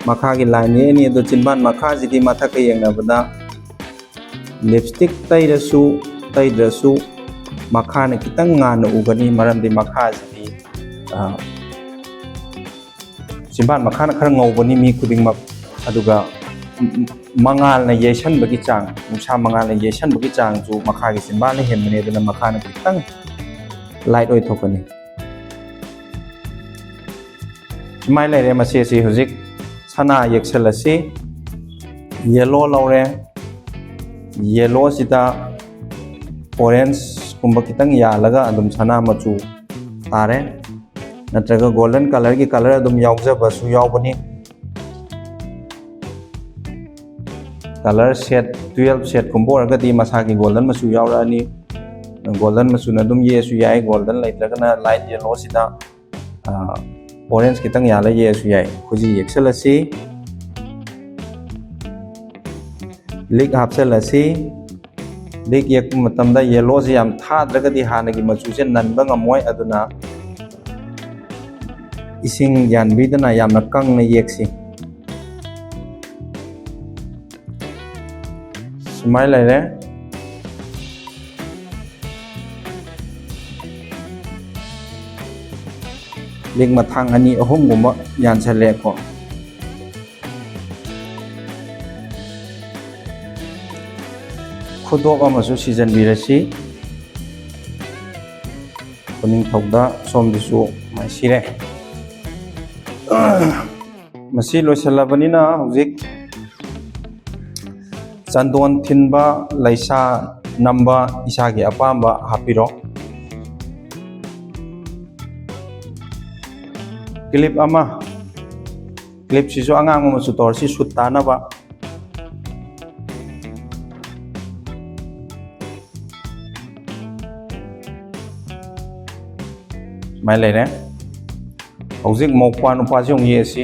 ꯃꯈꯥꯒꯤ ꯂꯥꯏꯟ ꯌꯦꯛꯑꯅꯤ꯫ ꯑꯗꯣ ꯆꯤꯝꯕꯥꯟ ꯃꯈꯥꯁꯤꯗꯤ ꯃꯊꯛꯀ ꯌꯦꯡꯅꯕꯗ ꯂꯤꯞꯁꯇꯤꯛ ꯇꯩꯔꯁꯨ ꯇꯩꯗ꯭ꯔꯁꯨ ꯃꯈꯥꯅ ꯈꯤꯇꯪ ꯉꯥꯟꯅ ꯎꯒꯅꯤ, ꯃꯔꯝꯗꯤ ꯃꯈꯥꯁꯤꯗꯤ, ꯑ, ꯆꯤꯝꯕꯥꯟ ꯃꯈꯥꯅ ꯈꯔ ꯉꯧꯕꯅꯤ ꯃꯤ ꯈꯨꯗꯤꯡꯃꯛ꯫ ꯑꯗꯨꯒ ꯃꯉꯥꯜꯅ ꯌꯩꯁꯟꯕꯒꯤ ꯆꯥꯡ, ꯅꯨꯡꯁꯥ ꯃꯉꯥꯜꯅ ꯌꯩꯁꯟꯕꯒꯤ ꯆꯥꯡꯁꯨ ꯃꯈꯥꯒꯤ ꯆꯤꯝꯕꯥꯟꯅ ꯍꯦꯟꯕꯅꯤ, ꯑꯗꯨꯅ ꯃꯈꯥꯅ ꯈꯤꯇꯪ ꯂꯥꯏꯠ ꯑꯣꯏꯊꯣꯛꯀꯅꯤ꯫ ꯁꯨꯃꯥꯏꯅ ꯂꯩꯔꯦ꯫ ꯃꯁꯤ ꯑꯁꯤ ꯍꯧꯖꯤꯛ ꯁꯅꯥ ꯌꯦꯛꯁꯜꯂꯁꯤ꯫ ꯌꯦꯂꯣ ꯂꯧꯔꯦ꯫ ꯌꯦꯂꯣꯁꯤꯗ ꯑꯣꯔꯦꯟꯖꯀꯨꯝꯕ ꯈꯤꯇꯪ ꯌꯥꯜꯂꯒ ꯑꯗꯨꯝ ꯁꯅꯥ ꯃꯆꯨ ꯇꯥꯔꯦ, ꯅꯠꯇ꯭ꯔꯒ ꯒꯣꯜꯗꯟ ꯀꯂꯔꯒꯤ ꯀꯂꯔ ꯑꯗꯨꯝ ꯌꯥꯎꯖꯕꯁꯨ ꯌꯥꯎꯕꯅꯤ꯫ ꯀꯂꯔ ꯁꯦꯠ ꯇꯨꯌꯦꯜꯞ ꯁꯦꯠꯀꯨꯝꯕ ꯑꯣꯏꯔꯒꯗꯤ ꯃꯁꯥꯒꯤ ꯒꯣꯜꯗꯟ ꯃꯆꯨ ꯌꯥꯎꯔꯛꯑꯅꯤ꯫ ꯒꯣꯜꯗꯟ ꯃꯆꯨꯅ ꯑꯗꯨꯝ ꯌꯦꯛꯑꯁꯨ ꯌꯥꯏ, ꯒꯣꯜꯗꯟ ꯂꯩꯇ꯭ꯔꯒꯅ ꯂꯥꯏꯠ ꯌꯦꯂꯣꯁꯤꯗ, ꯑ, ꯑꯣꯔꯦꯟꯖ ꯈꯤꯇꯪ ꯌꯥꯜꯂ ꯌꯦꯛꯑꯁꯨ ꯌꯥꯏ꯫ ꯈꯨꯖꯤ ꯌꯦꯛꯁꯜꯂꯁꯤ꯫ ꯂꯤꯛ ꯍꯥꯞꯆꯜꯂꯁꯤ꯫ ꯂꯤꯛ ꯌꯦꯛꯄ ꯃꯇꯝꯗ ꯌꯦꯂꯣꯁꯦ ꯌꯥꯝ ꯊꯥꯗ꯭ꯔꯒꯗꯤ ꯍꯥꯟꯅꯒꯤ ꯃꯆꯨꯁꯦ ꯅꯟꯕ ꯉꯝꯃꯣꯏ, ꯑꯗꯨꯅ ꯏꯁꯤꯡ ꯌꯥꯟꯕꯤꯗꯅ ꯌꯥꯝꯅ ꯀꯪꯅ ꯌꯦꯛꯁꯤ꯫ ꯁꯨꯃꯥꯏꯅ ꯂꯩꯔꯦ꯫ ꯂꯤꯛ ꯃꯊꯥꯡ ꯑꯅꯤ ꯑꯍꯨꯝꯒꯨꯝꯕ ꯌꯥꯟꯁꯜꯂꯦꯀꯣ꯫ ꯈꯨꯗꯣꯞ ꯑꯃꯁꯨ ꯁꯤꯖꯟꯕꯤꯔꯁꯤ꯫ ꯈꯨꯅꯤꯡꯊꯧꯗ ꯁꯣꯝꯗꯁꯨ ꯃꯥꯏ ꯁꯤꯔꯦ꯫ ꯃꯁꯤ ꯂꯣꯏꯁꯤꯜꯂꯕꯅꯤꯅ ꯍꯧꯖꯤꯛ ꯆꯟꯗꯣꯟ ꯊꯤꯟꯕ, ꯂꯩꯁꯥ ꯅꯝꯕ ꯏꯁꯥꯒꯤ ꯑꯄꯥꯝꯕ ꯍꯥꯞꯄꯤꯔꯣ꯫ ꯀ꯭ꯂꯤꯞ ꯑꯃ ꯀ꯭ꯂꯤꯞꯁꯤꯁꯨ ꯑꯉꯥꯡꯕ ꯃꯆꯨ ꯇꯧꯔꯁꯤ ꯁꯨꯠ ꯇꯥꯅꯕ꯫ ꯁꯨꯃꯥꯏꯅ ꯂꯩꯔꯦ꯫ ꯍꯧꯖꯤꯛ ꯃꯧꯄ꯭ꯋꯥ ꯅꯨꯄꯥꯁꯤ ꯑꯃꯨꯛ ꯌꯦꯛꯑꯁꯤ꯫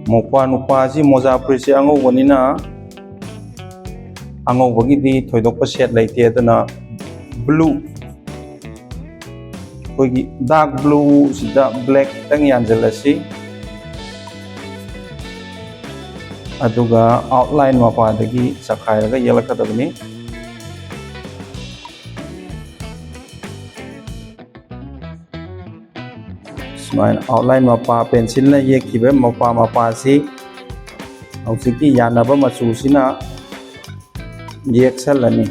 ꯃꯧꯄ꯭ꯋꯥ ꯅꯨꯄꯥꯁꯤ ꯃꯣꯖꯥ ꯐꯨꯔꯤꯠꯁꯦ ꯑꯉꯧꯕꯅꯤꯅ ꯑꯉꯧꯕꯒꯤꯗꯤ ꯊꯣꯏꯗꯣꯛꯄ ꯁꯦꯠ ꯂꯩꯇꯦ, ꯑꯗꯨꯅ ꯕ꯭ꯂꯨ, ꯑꯩꯈꯣꯏꯒꯤ ꯗꯥꯔꯛ ꯕ꯭ꯂꯨꯁꯤꯗ ꯕ꯭ꯂꯦꯛ ꯈꯤꯇꯪ ꯌꯥꯟꯁꯤꯜꯂꯁꯤ꯫ ꯑꯗꯨꯒ ꯑꯥꯎꯠꯂꯥꯏꯟ ꯃꯄꯥꯗꯒꯤ ꯆꯈꯥꯏꯔꯒ ꯌꯦꯛꯂꯛꯀꯗꯕꯅꯤ꯫ ꯁꯨꯃꯥꯏꯅ ꯑꯥꯎꯠꯂꯥꯏꯟ ꯃꯄꯥ, ꯄꯦꯟꯁꯤꯜꯅ ꯌꯦꯛꯈꯤꯕ ꯃꯄꯥ ꯃꯄꯥꯁꯤ ꯍꯧꯖꯤꯛꯀꯤ ꯌꯥꯟꯅꯕ ꯃꯆꯨꯁꯤꯅ ꯌꯦꯛꯁꯜꯂꯅꯤ꯫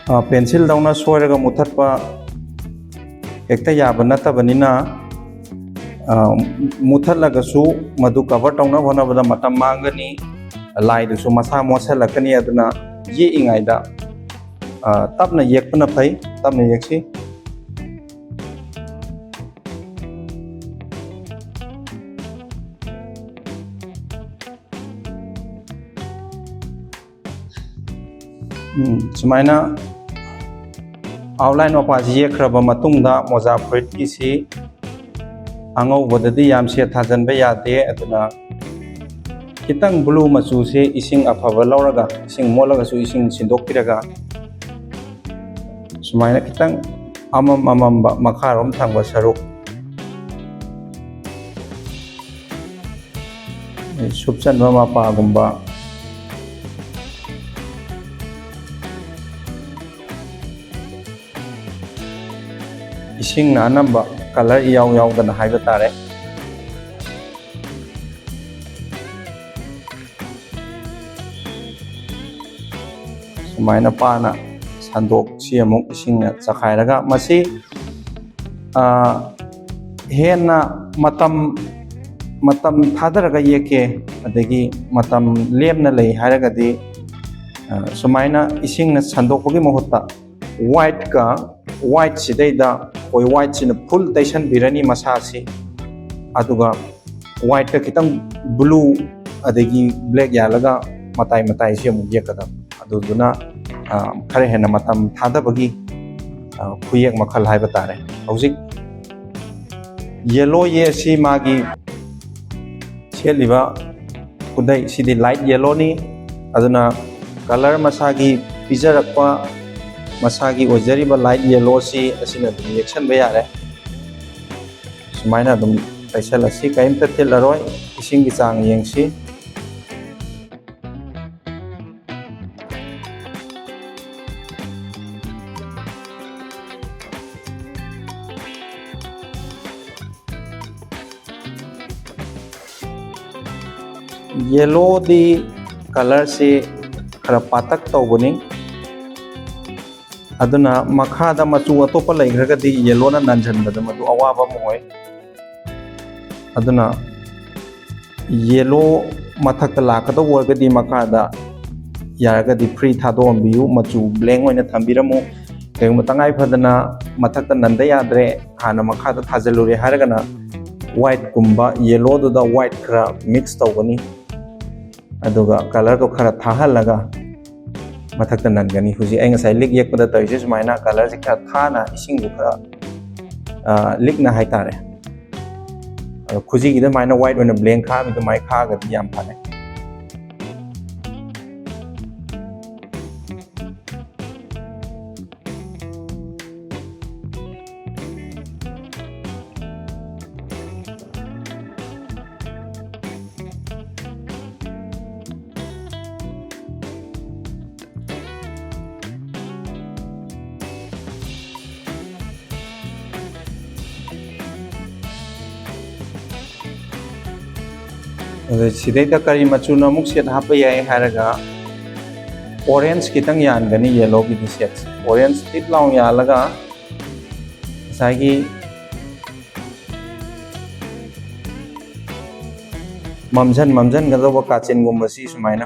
ꯑ, ꯄꯦꯟꯁꯤꯜꯗꯧꯅ ꯁꯣꯏꯔꯒ ꯃꯨꯊꯠꯄ ꯍꯦꯛꯇ ꯌꯥꯕ ꯅꯠꯇꯕꯅꯤꯅ, ꯑ, ꯃꯨꯊꯠꯂꯒꯁꯨ ꯃꯗꯨ ꯀꯚꯔ ꯇꯧꯅꯕ ꯍꯣꯠꯅꯕꯗ ꯃꯇꯝ ꯃꯥꯡꯒꯅꯤ, ꯂꯥꯏꯗꯨꯁꯨ ꯃꯁꯥ ꯃꯣꯠꯁꯜꯂꯛꯀꯅꯤ꯫ ꯑꯗꯨꯅ ꯌꯦꯛꯏꯉꯩꯗ, ꯑ, ꯇꯞꯅ ꯌꯦꯛꯄꯅ ꯐꯩ, ꯇꯞꯅ ꯌꯦꯛꯁꯤ꯫ ꯎꯝ, ꯁꯨꯃꯥꯏꯅ ꯑꯥꯎꯠꯂꯥꯏꯟ ꯃꯄꯥꯁꯤ ꯌꯦꯛꯈ꯭ꯔꯕ ꯃꯇꯨꯡꯗ, ꯃꯣꯖꯥ ꯐꯨꯔꯤꯠꯀꯤꯁꯤ ꯑꯉꯧꯕꯗꯗꯤ ꯌꯥꯝ ꯁꯦꯠ ꯊꯥꯖꯤꯟꯕ ꯌꯥꯗꯦ꯫ ꯑꯗꯨꯅ ꯈꯤꯇꯪ ꯕ꯭ꯂꯨ ꯃꯆꯨꯁꯦ ꯏꯁꯤꯡ ꯑꯐꯕ ꯂꯧꯔꯒ, ꯏꯁꯤꯡ ꯃꯣꯠꯂꯒꯁꯨ ꯏꯁꯤꯡ ꯁꯤꯟꯗꯣꯛꯄꯤꯔꯒ, ꯁꯨꯃꯥꯏꯅ ꯈꯤꯇꯪ ꯑꯃꯝ ꯑꯃꯝꯕ ꯃꯈꯥꯔꯣꯝ ꯊꯪꯕ ꯁꯔꯨꯛ, ꯁꯨꯞꯆꯟꯕ ꯃꯄꯥꯒꯨꯝꯕ, ꯏꯁꯤꯡꯅ ꯑꯅꯝꯕ ꯀꯂꯔ ꯏꯌꯥꯎ ꯌꯥꯎꯗꯅ ꯍꯥꯏꯕ ꯇꯥꯔꯦ꯫ ꯁꯨꯃꯥꯏꯅ ꯄꯥꯅ ꯁꯟꯗꯣꯛꯁꯤ ꯑꯃꯨꯛ ꯏꯁꯤꯡꯅ ꯆꯈꯥꯏꯔꯒ ꯃꯁꯤ, ꯑ, ꯍꯦꯟꯅ ꯃꯇꯝ, ꯃꯇꯝ ꯊꯥꯗꯔꯒ ꯌꯦꯛꯀꯦ, ꯑꯗꯒꯤ ꯃꯇꯝ ꯂꯦꯝꯅ ꯂꯩ ꯍꯥꯏꯔꯒꯗꯤ, ꯑ, ꯁꯨꯃꯥꯏꯅ ꯏꯁꯤꯡꯅ ꯁꯟꯗꯣꯛꯄꯒꯤ ꯃꯍꯨꯠꯇ whiteꯀ, whiteꯁꯤꯗꯩꯗ ꯑꯩꯈꯣꯏ whiteꯁꯤꯅ full ꯇꯩꯁꯟꯕꯤꯔꯅꯤ ꯃꯁꯥꯁꯤ꯫ ꯑꯗꯨꯒ whiteꯇ ꯈꯤꯇꯪ blue ꯑꯗꯒꯤ black ꯌꯥꯜꯂꯒ ꯃꯇꯥꯏ ꯃꯇꯥꯏꯁꯤ ꯑꯃꯨꯛ ꯌꯦꯛꯀꯗꯕ꯫ ꯑꯗꯨꯗꯨꯅ, ꯑ, ꯈꯔ ꯍꯦꯟꯅ ꯃꯇꯝ ꯊꯥꯗꯕꯒꯤ, ꯑ, ꯈꯨꯌꯦꯛ ꯃꯈꯜ ꯍꯥꯏꯕ ꯇꯥꯔꯦ꯫ ꯍꯧꯖꯤꯛ yellow ꯌꯦꯛ ꯑꯁꯤ ꯃꯥꯒꯤ ꯁꯦꯠꯂꯤꯕ ꯈꯨꯗꯩ ꯁꯤꯗꯤ light yellowꯅꯤ꯫ ꯑꯗꯨꯅ colour ꯃꯁꯥꯒꯤ ꯄꯤꯖꯔꯛꯄ, ꯃꯁꯥꯒꯤ ꯑꯣꯏꯖꯔꯤꯕ light yellowꯁꯤ ꯑꯁꯤꯅ ꯑꯗꯨꯝ ꯌꯦꯛꯁꯟꯕ ꯌꯥꯔꯦ꯫ ꯁꯨꯃꯥꯏꯅ ꯑꯗꯨꯝ ꯇꯩꯁꯜꯂꯁꯤ, ꯀꯔꯤꯝꯇ ꯊꯤꯠꯂꯔꯣꯏ꯫ ꯏꯁꯤꯡꯒꯤ ꯆꯥꯡ ꯌꯦꯡꯁꯤ꯫ Yellowꯗꯤ colourꯁꯤ ꯈꯔ ꯄꯥꯇꯛ ꯇꯧꯕꯅꯤ, ꯑꯗꯨꯅ ꯃꯈꯥꯗ ꯃꯆꯨ ꯑꯇꯣꯞꯄ ꯂꯩꯈ꯭ꯔꯒꯗꯤ yellowꯅ ꯅꯟꯁꯤꯟꯕꯗ ꯃꯗꯨ ꯑꯋꯥꯕ ꯑꯃ ꯑꯣꯏ꯫ ꯑꯗꯨꯅ yellow ꯃꯊꯛꯇ ꯂꯥꯛꯀꯗꯧꯕ ꯑꯣꯏꯔꯒꯗꯤ ꯃꯈꯥꯗ ꯌꯥꯔꯒꯗꯤ free ꯊꯥꯗꯣꯛꯑꯝꯕꯤꯌꯨ, ꯃꯆꯨ blank ꯑꯣꯏꯅ ꯊꯝꯕꯤꯔꯝꯃꯨ꯫ ꯀꯔꯤꯒꯨꯝꯕ ꯇꯉꯥꯏ ꯐꯗꯅ ꯃꯊꯛꯇ ꯅꯟꯗ ꯌꯥꯗ꯭ꯔꯦ, ꯍꯥꯟꯅ ꯃꯈꯥꯗ ꯊꯥꯖꯤꯜꯂꯨꯔꯦ ꯍꯥꯏꯔꯒꯅ whiteꯀꯨꯝꯕ yellowꯗꯨꯗ white ꯈꯔ mix ꯇꯧꯒꯅꯤ, ꯑꯗꯨꯒ colourꯗꯣ ꯈꯔ ꯊꯥꯍꯜꯂꯒ ꯃꯊꯛꯇ ꯅꯟꯒꯅꯤ꯫ ꯍꯧꯖꯤꯛ ꯑꯩ ꯉꯁꯥꯏ ꯂꯤꯛ ꯌꯦꯛꯄꯗ ꯇꯧꯔꯤꯁꯦ ꯁꯨꯃꯥꯏꯅ colourꯁꯦ ꯈꯔ ꯊꯥꯅ ꯏꯁꯤꯡꯗꯨ ꯈꯔ, ꯑ, ꯂꯤꯛꯅ ꯍꯥꯏꯇꯥꯔꯦ꯫ ꯑꯗꯣ ꯈꯨꯖꯤꯒꯤꯗ ꯑꯗꯨꯃꯥꯏꯅ white ꯑꯣꯏꯅ blank ꯈꯥꯕꯤ ꯑꯗꯨꯃꯥꯏꯅ ꯈꯥꯒꯗꯤ ꯌꯥꯝ ꯐꯅꯤ꯫ ꯑꯗꯨ ꯁꯤꯗꯩꯗ ꯀꯔꯤ ꯃꯆꯨꯅ ꯑꯃꯨꯛ ꯁꯦꯠ ꯍꯥꯞꯄ ꯌꯥꯏ ꯍꯥꯏꯔꯒ, ꯑꯣꯔꯦꯟꯖ ꯈꯤꯇꯪ ꯌꯥꯟꯒꯅꯤ, ꯌꯦꯂꯣꯒꯤꯗꯤ ꯁꯦꯠꯁꯦ꯫ ꯑꯣꯔꯦꯟꯖ ꯇꯤꯠ ꯂꯥꯎꯅ ꯌꯥꯜꯂꯒ ꯉꯁꯥꯏꯒꯤ ꯃꯝꯖꯟ ꯃꯝꯖꯟꯒꯗꯧꯕ ꯀꯥꯆꯤꯟꯒꯨꯝꯕꯁꯤ ꯁꯨꯃꯥꯏꯅ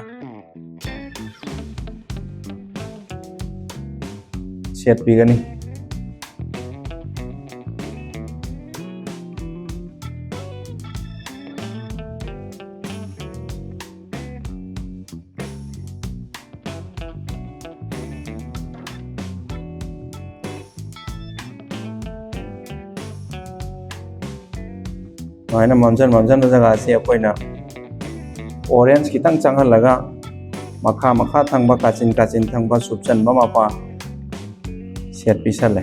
ꯁꯦꯠꯄꯤꯒꯅꯤ꯫ ꯁꯨꯃꯥꯏꯅ ꯃꯝꯖꯟ ꯃꯝꯖꯟꯕ ꯖꯒꯥꯁꯤ ꯑꯩꯈꯣꯏꯅ ꯑꯣꯔꯦꯟꯖ ꯈꯤꯇꯪ ꯆꯪꯍꯜꯂꯒ ꯃꯈꯥ ꯃꯈꯥ ꯊꯪꯕ, ꯀꯥꯆꯤꯟ ꯀꯥꯆꯤꯟ ꯊꯪꯕ, ꯁꯨꯞꯆꯟꯕ ꯃꯄꯥ ꯁꯦꯠ ꯄꯤꯁꯜꯂꯦ꯫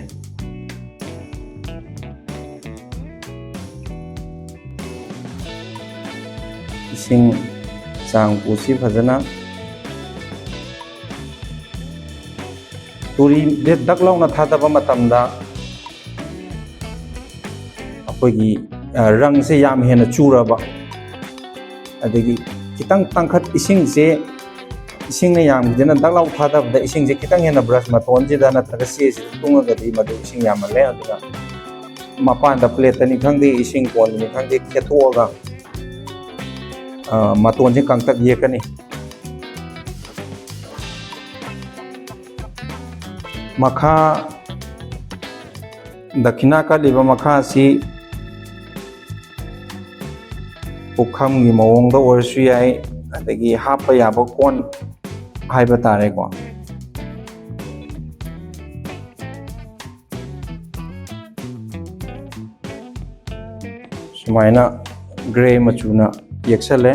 ꯏꯁꯤꯡ ꯆꯥꯡ ꯄꯨꯁꯤ ꯐꯖꯅ꯫ ꯇꯨꯔꯤꯁꯦ ꯗꯛ ꯂꯥꯎꯅ ꯊꯥꯗꯕ ꯃꯇꯝꯗ ꯑꯩꯈꯣꯏꯒꯤ, ꯑ, ꯔꯪꯁꯦ ꯌꯥꯝ ꯍꯦꯟꯅ ꯆꯨꯔꯕ, ꯑꯗꯒꯤ ꯈꯤꯇꯪ ꯇꯥꯡꯈꯠ, ꯏꯁꯤꯡꯁꯦ, ꯏꯁꯤꯡꯅ ꯌꯥꯝꯈꯤꯗꯅ ꯗꯛ ꯂꯥꯎ ꯊꯥꯗꯕꯗ ꯏꯁꯤꯡꯁꯦ ꯈꯤꯇꯪ ꯍꯦꯟꯅ ꯕ꯭ꯔꯁ ꯃꯇꯣꯟꯁꯤꯗ ꯅꯠꯇ꯭ꯔꯒ ꯆꯦꯁꯤꯗ ꯇꯨꯡꯉꯒꯗꯤ ꯃꯗꯨ ꯏꯁꯤꯡ ꯌꯥꯝꯃꯜꯂꯦ꯫ ꯑꯗꯨꯅ ꯃꯄꯥꯟꯗ ꯄ꯭ꯂꯦꯠꯇꯅꯤ ꯈꯪꯗꯦ, ꯏꯁꯤꯡ ꯀꯣꯟꯗꯅꯤ ꯈꯪꯗꯦ, ꯈꯦꯠꯇꯣꯛꯑꯒ, ꯑ, ꯃꯇꯣꯟꯁꯦ ꯀꯪꯇꯛ ꯌꯦꯛꯀꯅꯤ꯫ ꯃꯈꯥ, ꯗꯈꯤꯅꯥ ꯀꯠꯂꯤꯕ ꯃꯈꯥ ꯑꯁꯤ ꯄꯨꯈꯝꯒꯤ ꯃꯑꯣꯡꯗ ꯑꯣꯏꯔꯁꯨ ꯌꯥꯏ, ꯑꯗꯒꯤ ꯍꯥꯞꯄ ꯌꯥꯕ ꯀꯣꯟ ꯍꯥꯏꯕ ꯇꯥꯔꯦꯀꯣ꯫ ꯁꯨꯃꯥꯏꯅ ꯒ꯭ꯔꯦ ꯃꯆꯨꯅ ꯌꯦꯛꯁꯜꯂꯦ꯫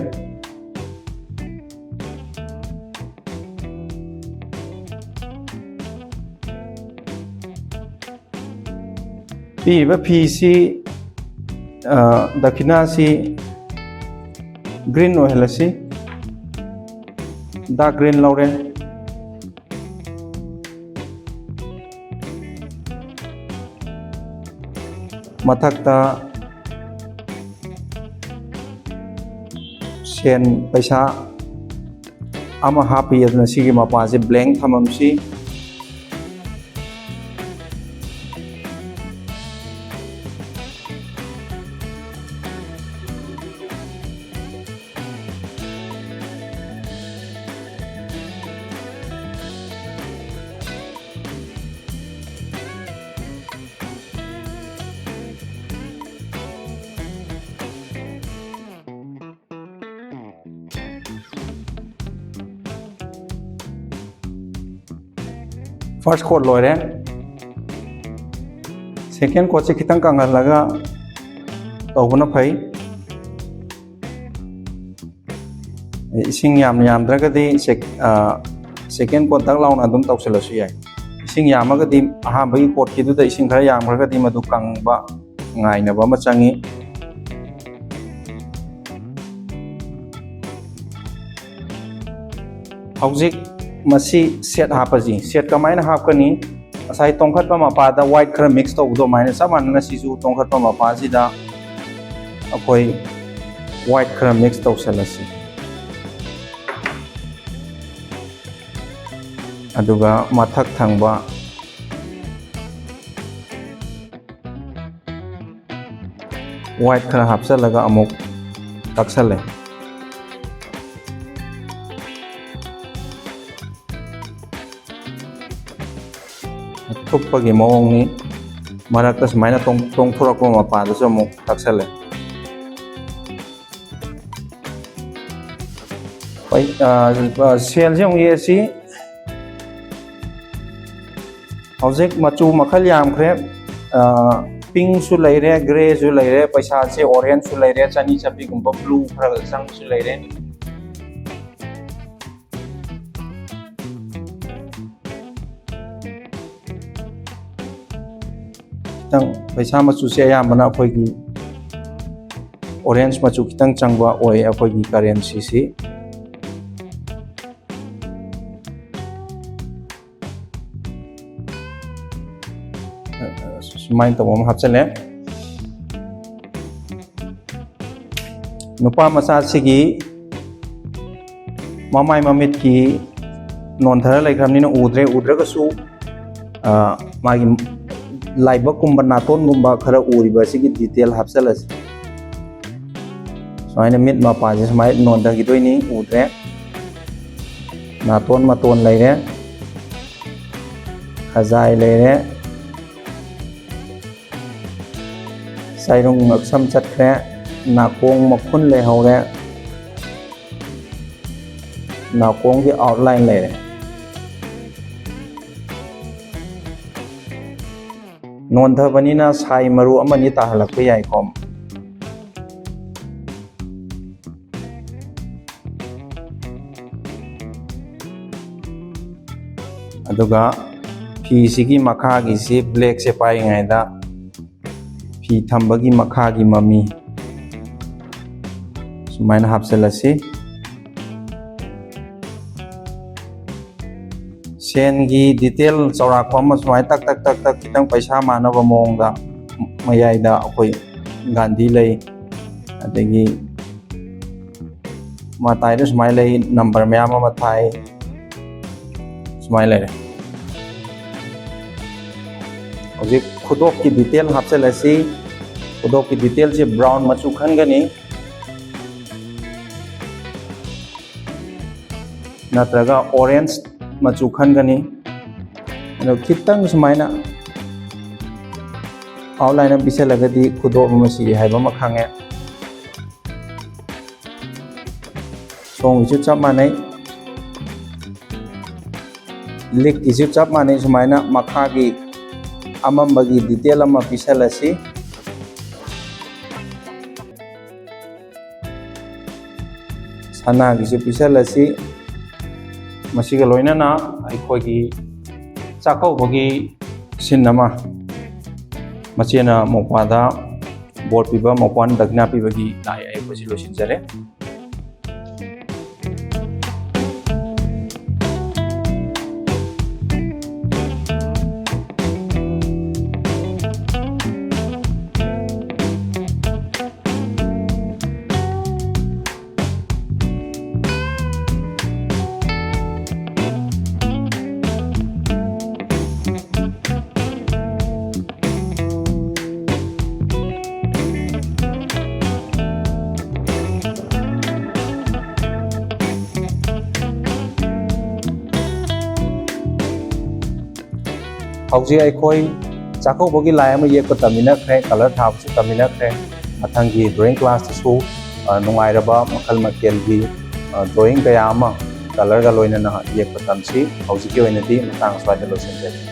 ꯄꯤꯔꯤꯕ ꯐꯤꯁꯤ, ꯑ, ꯗꯈꯤꯅꯥꯁꯤ ꯒ꯭ꯔꯤꯟ ꯑꯣꯏꯍꯜꯂꯁꯤ꯫ ꯗꯥꯔꯛ ꯒ꯭ꯔꯤꯟ ꯂꯧꯔꯦ꯫ ꯃꯊꯛꯇ ꯁꯦꯟ ꯄꯩꯁꯥ ꯑꯃ ꯍꯥꯞꯄꯤ, ꯑꯗꯨꯅ ꯁꯤꯒꯤ ꯃꯄꯥꯁꯦ blank ꯊꯝꯃꯝꯁꯤ꯫ First coat ꯂꯣꯏꯔꯦ꯫ Second coatꯁꯦ ꯈꯤꯇꯪ ꯀꯪꯍꯜꯂꯒ ꯇꯧꯕꯅ ꯐꯩ꯫ ꯏꯁꯤꯡ ꯌꯥꯝ ꯌꯥꯝꯗ꯭ꯔꯒꯗꯤ sec-, ꯑ, second coat ꯇꯛ ꯂꯥꯎꯅ ꯑꯗꯨꯝ ꯇꯧꯁꯜꯂꯁꯨ ꯌꯥꯏ꯫ ꯏꯁꯤꯡ ꯌꯥꯝꯃꯒꯗꯤ ꯑꯍꯥꯟꯕꯒꯤ coatꯀꯤꯗꯨꯗ ꯏꯁꯤꯡ ꯈꯔ ꯌꯥꯝꯈ꯭ꯔꯒꯗꯤ ꯃꯗꯨ ꯀꯪꯕ ꯉꯥꯏꯅꯕ ꯑꯃ ꯆꯪꯉꯤ꯫ ꯍꯧꯖꯤꯛ ꯃꯁꯤ set ꯍꯥꯞꯄꯁꯤ꯫ Set ꯀꯃꯥꯏꯅ ꯍꯥꯞꯀꯅꯤ? ꯉꯁꯥꯏ ꯇꯣꯡꯈꯠꯄ ꯃꯄꯥꯗ white ꯈꯔ mix ꯇꯧꯕꯗꯣ ꯑꯗꯨꯃꯥꯏꯅ ꯆꯞ ꯃꯥꯟꯅꯅ ꯁꯤꯁꯨ ꯇꯣꯡꯈꯠꯄ ꯃꯄꯥꯁꯤꯗ ꯑꯩꯈꯣꯏ white ꯈꯔ mix ꯇꯧꯁꯜꯂꯁꯤ꯫ ꯑꯗꯨꯒ ꯃꯊꯛ ꯊꯪꯕ white ꯈꯔ ꯍꯥꯞꯆꯜꯂꯒ ꯑꯃꯨꯛ ꯇꯛꯁꯜꯂꯦ꯫ ꯊꯨꯞꯄꯒꯤ ꯃꯑꯣꯡꯅꯤ꯫ ꯃꯔꯛꯇ ꯁꯨꯃꯥꯏꯅ ꯇꯣꯡ-, ꯇꯣꯡꯊꯣꯔꯛꯄ ꯃꯄꯥꯗꯁꯨ ꯑꯃꯨꯛ ꯇꯛꯁꯜꯂꯦ꯫ ꯄꯩ-, ꯑ, ꯑ, ꯁꯦꯜꯁꯦ ꯑꯃꯨꯛ ꯌꯦꯛꯁꯤ꯫ ꯍꯧꯖꯤꯛ ꯃꯆꯨ ꯃꯈꯜ ꯌꯥꯝꯈ꯭ꯔꯦ꯫ ꯑ, pinkꯁꯨ ꯂꯩꯔꯦ, greyꯁꯨ ꯂꯩꯔꯦ, ꯄꯩꯁꯥꯁꯦ orangeꯁꯨ ꯂꯩꯔꯦ, ꯆꯅꯤ ꯆꯠꯄꯤꯒꯨꯝꯕ blue ꯈꯔ ꯆꯪꯕꯁꯨ ꯂꯩꯔꯦ꯫ ꯈꯤꯇꯪ ꯄꯩꯁꯥ ꯃꯆꯨꯁꯦ ꯑꯌꯥꯝꯕꯅ ꯑꯩꯈꯣꯏꯒꯤ orange ꯃꯆꯨ ꯈꯤꯇꯪ ꯆꯪꯕ ꯑꯣꯏ ꯑꯩꯈꯣꯏꯒꯤ currencyꯁꯤ꯫ ꯁꯨꯃꯥꯏꯅ ꯇꯧꯕ ꯑꯃ ꯍꯥꯞꯆꯜꯂꯦ꯫ ꯅꯨꯄꯥ ꯃꯆꯥꯁꯤꯒꯤ ꯃꯃꯥꯏ ꯃꯃꯤꯠꯀꯤ ꯅꯣꯟꯊꯔ ꯂꯩꯈ꯭ꯔꯕꯅꯤꯅ ꯎꯗ꯭ꯔꯦ꯫ ꯎꯗ꯭ꯔꯒꯁꯨ, ꯑ, ꯃꯥꯒꯤ ꯂꯥꯏꯕꯛꯀꯨꯝꯕ, ꯅꯥꯇꯣꯟꯒꯨꯝꯕ ꯈꯔ ꯎꯔꯤꯕ ꯑꯁꯤꯒꯤ detail ꯍꯥꯞꯆꯜꯂꯁꯤ꯫ ꯁꯨꯃꯥꯏꯅ ꯃꯤꯠ ꯃꯄꯥꯁꯦ ꯁꯨꯃꯥꯏꯅ ꯅꯣꯟꯊꯈꯤꯗꯣꯏꯅꯤ, ꯎꯗ꯭ꯔꯦ꯫ ꯅꯥꯇꯣꯟ ꯃꯇꯣꯟ ꯂꯩꯔꯦ, ꯈꯖꯥꯏ ꯂꯩꯔꯦ, ꯆꯥꯏꯔꯨꯡ ꯉꯛꯁꯝ ꯆꯠꯈ꯭ꯔꯦ, ꯅꯥꯀꯣꯡ ꯃꯈꯨꯟ ꯂꯩꯍꯧꯔꯦ, ꯅꯥꯀꯣꯡꯒꯤ outline ꯂꯩꯔꯦ꯫ ꯅꯣꯟꯊꯕꯅꯤꯅ ꯁꯥꯏ ꯃꯔꯨ ꯑꯃꯅꯤ ꯇꯥꯍꯜꯂꯛꯄ ꯌꯥꯏꯀꯣ꯫ ꯑꯗꯨꯒ ꯐꯤꯁꯤꯒꯤ ꯃꯈꯥꯒꯤꯁꯤ blackꯁꯦ ꯄꯥꯏꯔꯤꯉꯩꯗ ꯐꯤ ꯊꯝꯕꯒꯤ ꯃꯈꯥꯒꯤ ꯃꯃꯤ ꯁꯨꯃꯥꯏꯅ ꯍꯥꯞꯆꯤꯜꯂꯁꯤ꯫ ꯁꯦꯟꯒꯤ detail ꯆꯥꯎꯔꯥꯛꯄ ꯑꯃ ꯁꯨꯃꯥꯏꯅ ꯇꯛ ꯇꯛ ꯇꯛ ꯇꯛ ꯈꯤꯇꯪ ꯄꯩꯁꯥ ꯃꯥꯟꯅꯕ ꯃꯑꯣꯡꯗ ꯃꯌꯥꯏꯗ ꯑꯩꯈꯣꯏ ꯒꯥꯟꯙꯤ ꯂꯩ, ꯑꯗꯒꯤ ꯃꯇꯥꯏꯗ ꯁꯨꯃꯥꯏꯅ ꯂꯩ, number ꯃꯌꯥꯝ ꯑꯃ ꯊꯥꯏ, ꯁꯨꯃꯥꯏꯅ ꯂꯩꯔꯦ꯫ ꯍꯧꯖꯤꯛ ꯈꯨꯗꯣꯞꯀꯤ detail ꯍꯥꯞꯆꯤꯜꯂꯁꯤ꯫ ꯈꯨꯗꯣꯞꯀꯤ detailꯁꯦ brown ꯃꯆꯨ ꯈꯟꯒꯅꯤ, ꯅꯠꯇ꯭ꯔꯒ orange ꯃꯆꯨ ꯈꯟꯒꯅꯤ꯫ ꯑꯗꯣ ꯈꯤꯇꯪ ꯁꯨꯃꯥꯏꯅ outline ꯑꯃ ꯄꯤꯁꯜꯂꯒꯗꯤ ꯈꯨꯗꯣꯞ ꯑꯃ ꯁꯤꯔꯤ ꯍꯥꯏꯕ ꯑꯃ ꯈꯪꯉꯦ꯫ ꯁꯣꯝꯒꯤꯁꯨ ꯆꯞ ꯃꯥꯟꯅꯩ, ꯂꯤꯛꯀꯤꯁꯨ ꯆꯞ ꯃꯥꯟꯅꯩ꯫ ꯁꯨꯃꯥꯏꯅ ꯃꯈꯥꯒꯤ ꯑꯃꯝꯕꯒꯤ detail ꯑꯃ ꯄꯤꯁꯜꯂꯁꯤ꯫ ꯁꯅꯥꯒꯤꯁꯨ ꯄꯤꯁꯜꯂꯁꯤ꯫ ꯃꯁꯤꯒ ꯂꯣꯏꯅꯅ ꯑꯩꯈꯣꯏꯒꯤ ꯆꯥꯛꯀꯧꯕꯒꯤ scene ꯑꯃ, ꯃꯆꯦꯅ ꯃꯧꯄ꯭ꯋꯥꯗ ꯕꯣꯔ ꯄꯤꯕ, ꯃꯧꯄ꯭ꯋꯥꯅ ꯗꯈꯤꯅꯥ ꯄꯤꯕꯒꯤ ꯂꯥꯏ ꯑꯌꯦꯛꯄꯁꯤ ꯂꯣꯏꯁꯤꯟꯖꯔꯦ꯫ ꯍꯧꯖꯤꯛ ꯑꯩꯈꯣꯏ ꯆꯥꯛꯀꯧꯕꯒꯤ ꯂꯥꯏ ꯑꯃ ꯌꯦꯛꯄ ꯇꯝꯃꯤꯟꯅꯈ꯭ꯔꯦ, ꯀꯂꯔ ꯊꯥꯕꯁꯨ ꯇꯝꯃꯤꯟꯅꯈ꯭ꯔꯦ꯫ ꯃꯊꯪꯒꯤ ꯗ꯭ꯔꯣꯌꯤꯡ ꯀ꯭ꯂꯥꯁꯇꯁꯨ, ꯑ, ꯅꯨꯡꯉꯥꯏꯔꯕ ꯃꯈꯜ ꯃꯊꯦꯜꯒꯤ, ꯑ, ꯗ꯭ꯔꯣꯌꯤꯡ ꯀꯌꯥ ꯑꯃ ꯀꯂꯔꯒ ꯂꯣꯏꯅꯅ ꯌꯦꯛꯄ ꯇꯝꯁꯤ꯫ ꯍꯧꯖꯤꯛꯀꯤ ꯑꯣꯏꯅꯗꯤ ꯃꯇꯥꯡ ꯑꯁ꯭ꯋꯥꯏꯗ ꯂꯣꯏꯁꯤꯟꯖꯔꯤ꯫